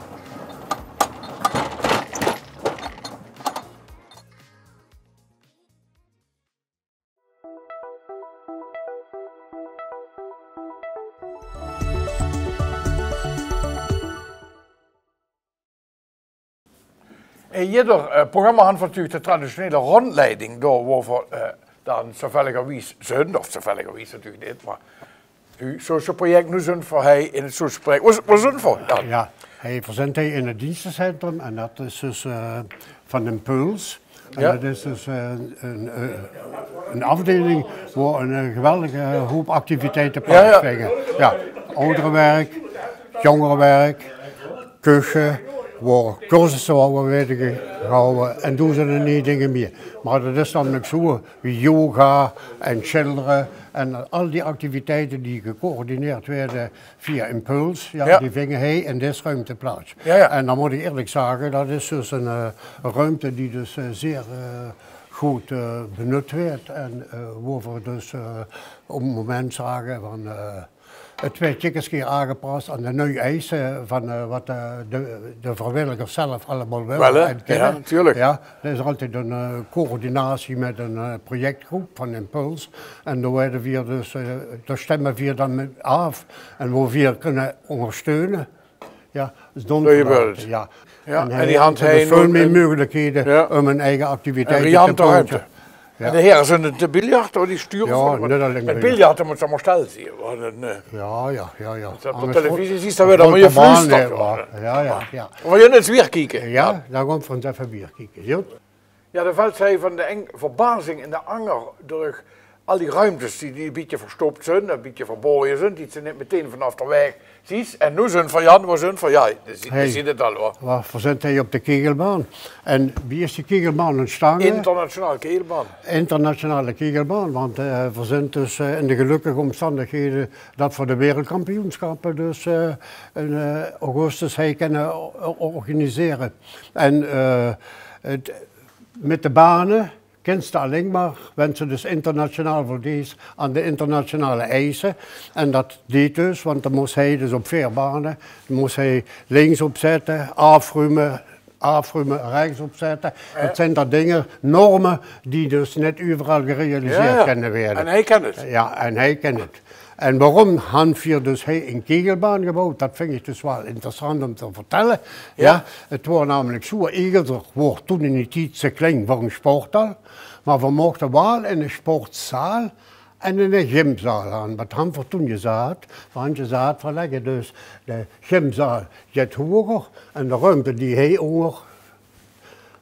In jidder, eh, programma han v'r natuurlik de traditionele rondleiding door, wo v'r, eh, dan zoevelligerwies zunt, of zoevelligerwies natuurlik neet, mer hu, zoe, zoe'n project, noe zunt v'r hei in 't zoe'tje project. Wo, wo zunt v'r dan? Jao, hei, v'r zunt hei in 't dienstecentrum en det is dus, eh, van Impuls. En det is dus, eh, ein, eh, ein aafdeiling wo ein, eh, geweldige hoop activiteite plaatsvinge. Jao, ouderewerk, jóngerewerk, kuche, wo cursusse weëde gehaoje en doezende nieje dinger mieë. Mer det is dan ouch zoe wie yoga en sjildere en al die activiteite die gecoördineerd weëde via Impuls, jao, die vinge hei in dees ruimte plaats. Jao, jao. En dan mót ich ierlik zage, det is dus ein, eh, ein ruimte die dus, eh, zeer, eh, good, eh, benut weëd en, eh, wo v'r dus, eh, op 't moment zage van, eh, 't weëd jidder kier aangepas aan de nuuj eise van, eh, waat, eh, de, de vriewilligers zelf allemaol wille en kinne. Jao, natuurlik. Jao, d'r is altied ein, eh, coördinatie mit ein, eh, projectgroep van Impuls. En dao weëde veer dus, eh, dao stemme veer dan mit aaf. En wo veer kinne óngersteune, jao, is d'n... Jao. En die han dus väöl mieë meugelikheden óm hun eige activiteite te toepasse. Jao. En de here zunt te biljarte, die sture. Jao, neet allein biljarte. Mit biljarte mót ich mer stil zeen. Jao, jao, jao, jao. Op de televisie zuus se det waal, mer je fluustert. Jao, jao, jao. Mer veer gaon ins weer kieke. Jao, dan gaon v'r ins effe weer kieke. Jao, de vèlt hei van de ein verbazing in de anger durch al die ruimtes die, die ein bietje verstop zunt, ein bietje verbaoje zunt, die se neet meteen vanaaf de waeg zuus. En noe zunt v'r, Jan, wo zunt v'r? Jao, de, de zunt 't al, huur. V'r zunt hei op de kegelbaan. En wie is die kegelbaan óntstange? Internationale kegelbaan. Internationale kegelbaan, want, eh, v'r zunt dus, eh, in de gelökkige ómstandighede det v'r de wereldkampioenschappe dus, eh, in, eh, augustus hei kinne o-, o-, organisere. En, eh, 't mit de bane kins se allein mer, wens se dus internationaal voldees aan de internationale eise. En det deed dus, want dan mós hei dus op veer bane, mós hei links opzètte, aafrume, aafrume, rechts opzètte. Jao. Det zunt dan dinger, norme, die dus neet euveral gerealiseerd kinne weëde. Jao, jao. En hei kin 't. Jao, en hei kin 't. En waorum han veer dus hei ein kegelbaan geboewd? Det vinj ich dus waal interessant óm te vertèlle. Jao. Jao, 't woor namelik zoe, Egelder woor toen in dien tied te klein veur ein sporthal, mer veer mochte waal ein sportzaal en ein gymzaal han. Waat han veer toen gezaat? Veer han gezaat, veer lègke dus de gymzaal get hoeger en de ruimte die hei ónger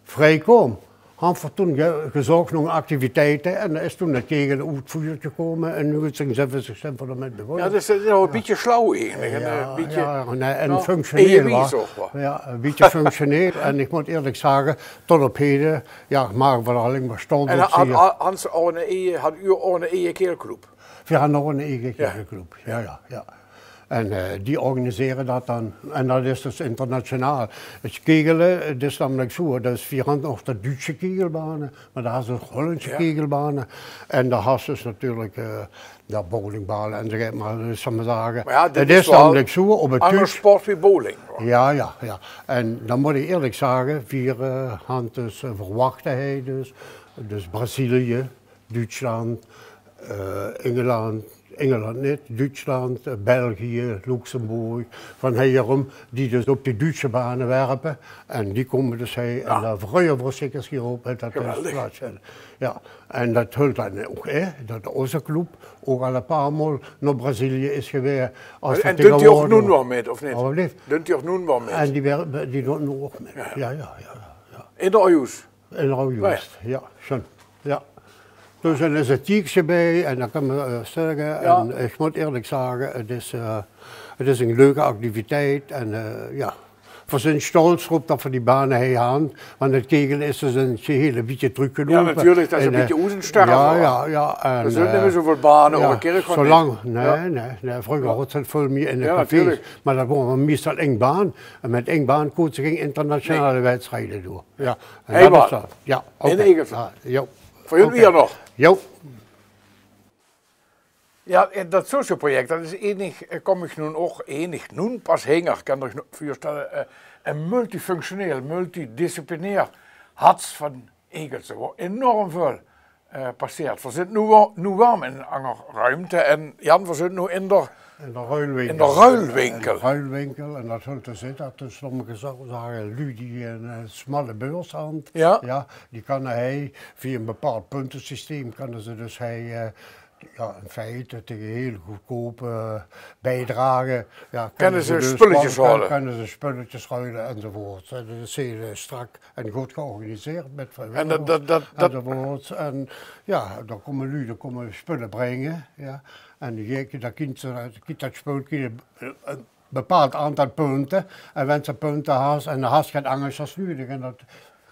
vrie kaom, han veer toen ge-, gezoch nao activiteite en dao is toen 't kegele oet voort gekómme en noe zunt v'r, zunt v'r d'r mit begós. Jao, det is, eh, ein bietje sjlauw eigelik. Jao, ein bietje, jao, en, eh, en functioneel, evenwies ouch waal. Jao, ein bietje functioneel. En ich mót ierlik zage, tot op hede, jao, mage v'r allein mer stolz op zeen. En han, han, han ze ouch ein eige, hat geer ouch ein eige kegelclub? Veer hadde nog ein eige kegelclub. Jao, jao, jao. En, eh, die organisere det dan. En det is dus internationaal. 't Kegele, 't is namelik zoe, dus veer hadde nog de Duutse kegelbane, mer dao hadde ze ouch Hollandse kegelbane. En dao hadde ze dus natuurlik, eh, de bowlingbale en zoe, mer, eh, zal mer zage, 't is namelik zoe op 't anger sport wie bowling. Jao, jao, jao. En dan mót ich ierlik zage, veer, eh, hadde dus, eh, verwachte hei dus, dus Brazilië, Duutsland, eh, Ingeland, Ingeland neet, Duutsland, eh, België, Luxemburg, van hei óm, die dus op die Duutse bane werpe. En die kómme dus hei, en dao vreuge v'r ós zeker op, hè, det is plaats. Jao, en det hölp dan ouch, hè, det ózze club ouch al ein paar maol nao Brazilië is gewaes. En doon die ouch noe nog mit, of neet? Doon die ouch noe nog mit? En die wer-, die doon noe ouch mit. Jao, jao, jao. In de Ojuus? In Ojuus, jao, sjoen. Jao. Dus dan is 't tiekske bij en dan kan me, eh, zègke, en ich mót eerlik zage, 't is, eh, 't is 'n leuke activiteit en, eh, ja. Veer zeen sjtols d'rop det veer die bane hei hant, want 't kegele is dus 'n geheel 'n bietje trökgeloupe. Ja, natuurlik, det is 'n bietje oetgesjtorve. Ja, ja, en, veer zeen neet mieë zoväöl bane, ja, ouch 'n kier gewoon neet. Zoe lang, nae, nae, nae. Vreuger haws se väöl mieë in de cafés, mer det waor meistal ing baan. En mit ing baan kóns se gei internationale wedstrieje doon. Ja, en det is det. Ja, oké. In Egelse. Ja, jo. Veur junt weer nog. Jo. Ja, eh, det socioproject, det is enig, eh, kóm ich noe ouch enig noe pas hinger, kan ich veur junt stelle, eh, 'n multifunctioneel, multidisciplinair hartje van Egelse, wo enorm väöl, eh, passeert. Veer zeen noe wa-, noe waal in 'n anger ruimte en Jan, veer zeen noe in de, in de ruilwinkel. In de ruilwinkel. In de ruilwinkel, en det hèlt dus in det, dus, laot mich ins zègke, luuj die 'n, eh, smalle beurs hant, ja, die kanne hei via 'n bepaald puntesysteem, kanne ze dus hei, eh, ja, in feite tege hieël goodkope, eh, biedrage, ja, kanne ze dus spullekes ruile. Kanne ze spullekes ruile enzovoort. Hè. Det is hieël, eh, sjtrak en good georganiseerd mit vriewilligers enzovoort. En ja, dan kómme luuj, dan kómme spulle bringe, ja. En die, dan kins se, kins se det spul, kins se, eh, bepaald aantal punte. En wens se punte has, en dan has se get angers es nudig. En det,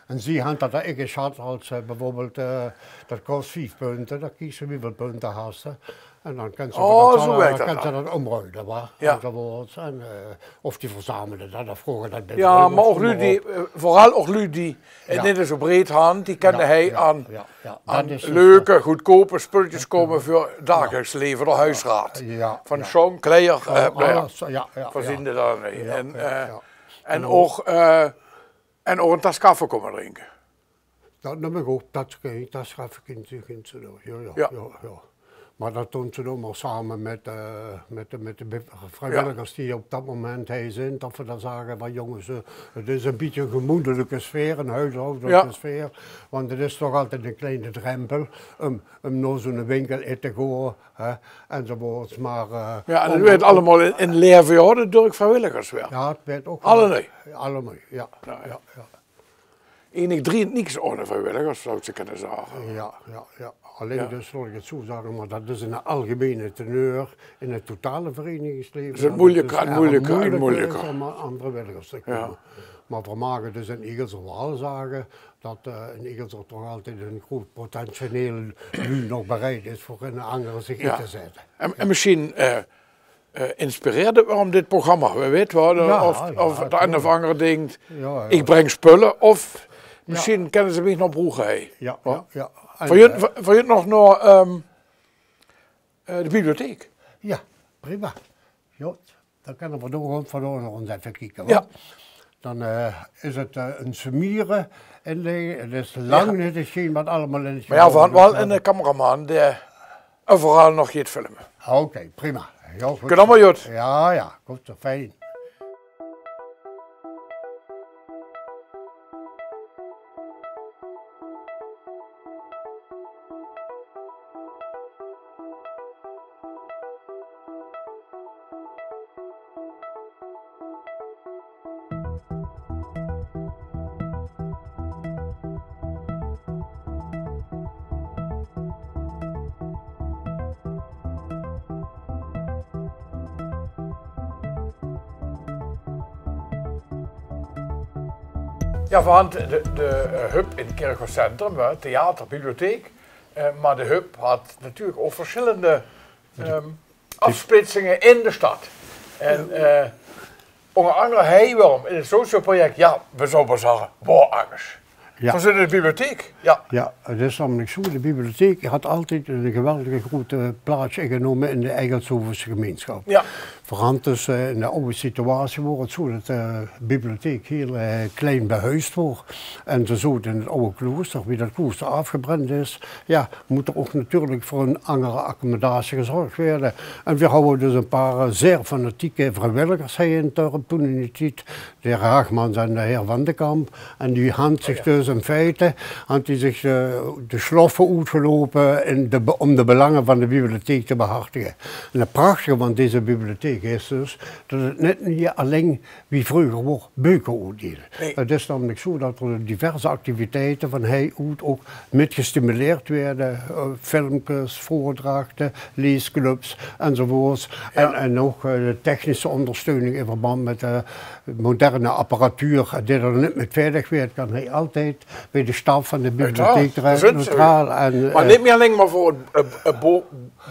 en zie hant det d'r ingesjat es, eh, bieveurbeeld, eh, det kos vief punte, dan kieks se wieväöl punte has se. En dan kins se det, zoe wirk det, kins se det ómruile, wa? Ja. Enzovoort. En, eh, of die verzamele det, of vraoge det bie vriewilligers. Ja, mer ouch luuj die, eh, veural ouch luuj die 't neet zoe breed hant, die kanne hei aan, aan leuke, goodkope spullekes kómme veur 't dagelijks laeve, de hoesraod. Ja, ja. Van sjong, kleier, eh, alles, ja, ja, verzeen ze dan. Ja, en, ja, eh, ja. En ouch, eh, en ouch 'n tas kaffe kómme drinke. Det num ich op, det, det kins se, kins se, kins se doon. Ja, ja, ja, ja. Mer det doon ze dan mer same mit, eh, mit, mit de be-, vriewilligers die op det moment hei zeen. Det veer dan zage van: jónges, eh, 't is 'n bietje 'n gemoedelijke sfeer, 'n huishoudelijke sfeer. Want 't is toch altied 'ne kleine drempel óm, óm nao zoe'n winkel in te gaon, hè, enzovoorts. Mer, eh, ja, en det wuuert allemaol in, in laeve gehaoje door vriewilligers weer. Ja, 't wuuert ouch allemaol. Allemaol, ja. Ja, ja. Ja, ja. Eigelik drieënt niks ohne vriewilligers, zouws se kinne zage. Ja, ja, ja. Allein dus, laot ich 't zoe zage, mer det is 'ne algemeine teneur in 't totale verenigingslaeve, is 't moeilijker en moeilijker en moeilijker óm aan vriewilligers te kómme. Ja. Mer veer mage dus in Egelse waal zage det, eh, in Egelse toch altied 'n groot potentieel nog bereid is veur in anger zich in te zètte. En, en mesjien, eh, eh, inspireert 't waal óm dit programma. Wae weit waal, eh, of, of 't ein of anger dink, ich breng spulle, of mesjien kinne ze mich nog broeke, hè. Ja, ja, ja. En, eh, veur junt nog nao, ehm, eh, de bibliotheek. Ja, prima. Jao, dan kinne v'r dao gewoon vanaovend nog ins effe kieke, hè. Ja. Dan, eh, is 't, eh, 'n summere inleiding. 't Is lang neet te zeen wat allemaol in 't... Mer ja, v'r hant waal 'ne cameraman dae euveral nog geit filme. Oké, prima. Hiel good. Kóm mer, Jut. Ja, ja, good zo, fijn. Ja, v'r hant de, de, eh, hub in Kirchroa Centrum, hè, theater, bibliotheek. Eh, mer de hub hat natuurlik ouch versjillende, ehm, aafsplitsinge in de stad. En, eh, ónger angere hei waal in 't socioproject, ja, v'r zouwe mer zage, boah, angers. Ja. V'r zeen in de bibliotheek. Ja. Ja, 't is namelik zoe, de bibliotheek hat altied 'n geweldige groete plaats ingenómme in de Eigelshovense gemeinsjap. Ja. Veural dus, eh, in de aw situatie waor 't zoe det de bibliotheek hiel, eh, klein behuis waor. En ze zote in 't aw kloester, wie det kloester aafgebrand is, ja, mót d'r ouch natuurlik veur 'n anger accommodatie gezörg waere. En veer houwe dus 'n paar, eh, zeer fanatieke vriewilligers hei in Turp toen in dae tied, de heer Haagmans en de heer Van de Kamp. En die hant zich dus in feite, hant die zich, eh, de sjloffe oetgeloupe in de be-, óm de belange van de bibliotheek te behartige. En 't prachtige van deze bibliotheek Is dus dat 't net mie alling wie vreuger woor beuker oetdeile. Nee. 't Is namelijk zo dat er diverse activiteiten van hei oet ook mit gestimuleerd werden. Eh, filmkes, voordrachten, leesclubs enzovoorts. En, en ook eh, de technische ondersteuning in verband met de moderne apparatuur, die er net mit veerdig werd, kan hei altijd bij de staf van de bibliotheek terecht, neutraal. En, maar eh, niet meer alleen maar voor een, een, een bo-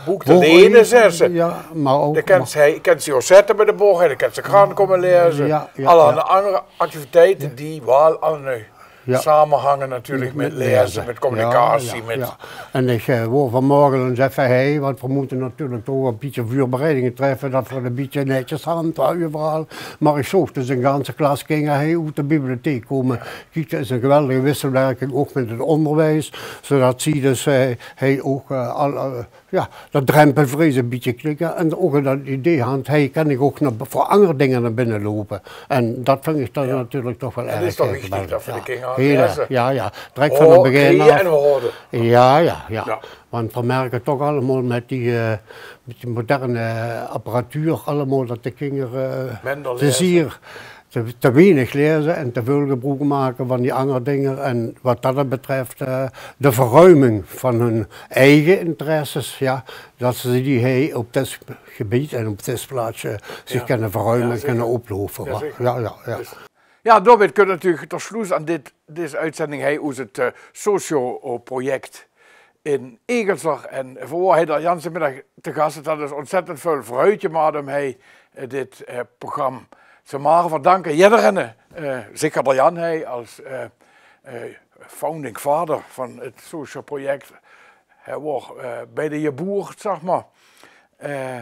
boek te lene, zes ze. Ja, maar ook... Dan kent ze, kent ze Josette bij de boog, dan kent ze krant komen lezen. Ja, ja, allerhande andere activiteiten die wel allerlei samenhangen natuurlijk met lezen, met communicatie, met... En ik eh, woor vanmorgen eens effe hei, want we moeten natuurlijk toch een beetje voorbereidingen treffen, dat we een beetje netjes aan overal. Maar ik zoog dus een ganse klas kinger hei oet de bibliotheek komen. Kiek, dat is een geweldige wisselwerking, ook met het onderwijs, zodat zie dus eh, hei ook eh, al eh, ja, dat drempelvrees een beetje knikken. En ook dat idee had, hey, kan ik ook naar, voor andere dingen naar binnen lopen? En dat vind ik dan natuurlijk toch wel erg geweldig. Dat is toch wichtig, dat voor de kinderen. Ja, ja. Direct van het begin af. Ja, ja, ja. Want we merken toch allemaal met die, eh, met die moderne apparatuur, allemaal dat de kinderen eh, te zier te, te weinig lezen en te veel gebruik maken van die andere dingen. En wat dat betreft, eh, de verruiming van hun eigen interesses, ja, dat ze die hei op dit gebied en op dit plaatsje zich kunnen verruimen en kunnen oplopen. Ja, ja, ja. Ja, daarbij kunnen natuurlijk tot slot aan dit, deze uitzending hei oes het eh, socio-project in Egelser. En voor hei de ganse middag te gast, dat is ontzettend veel vreugde, maar om hei eh, dit eh, programma te maken. We danken iedereen, eh, zeker de Jan hei als eh, eh, founding father van het socio-project. Hei woor eh, bij de geboorte, zeg maar. Eh,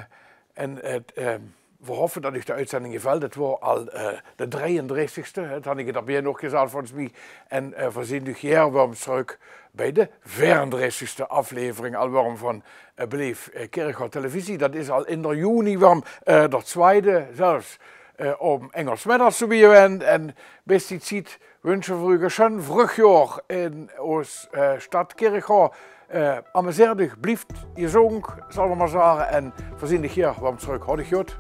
en het eh, we hopen dat u de uitzending gevelt. Het woor al eh, de drieëndresstigste, het had ik het op je nog gezegd volgens mij. En eh, we zien u hier weer terug bij de veerendresstigste aflevering alweer van eh, Beleef eh, Kirchroa Televisie. Dat is al in de juni weer eh, de tweede zelfs eh, op Engels middags zo wie je went. En beste ziet, wensen we u een schön vruchtjaar in ons eh, stad Kirchroa. Eh, amuseer dich, blieft gezond, zal ik maar zeggen. En we zien dich hier weer terug. Houd dich goed.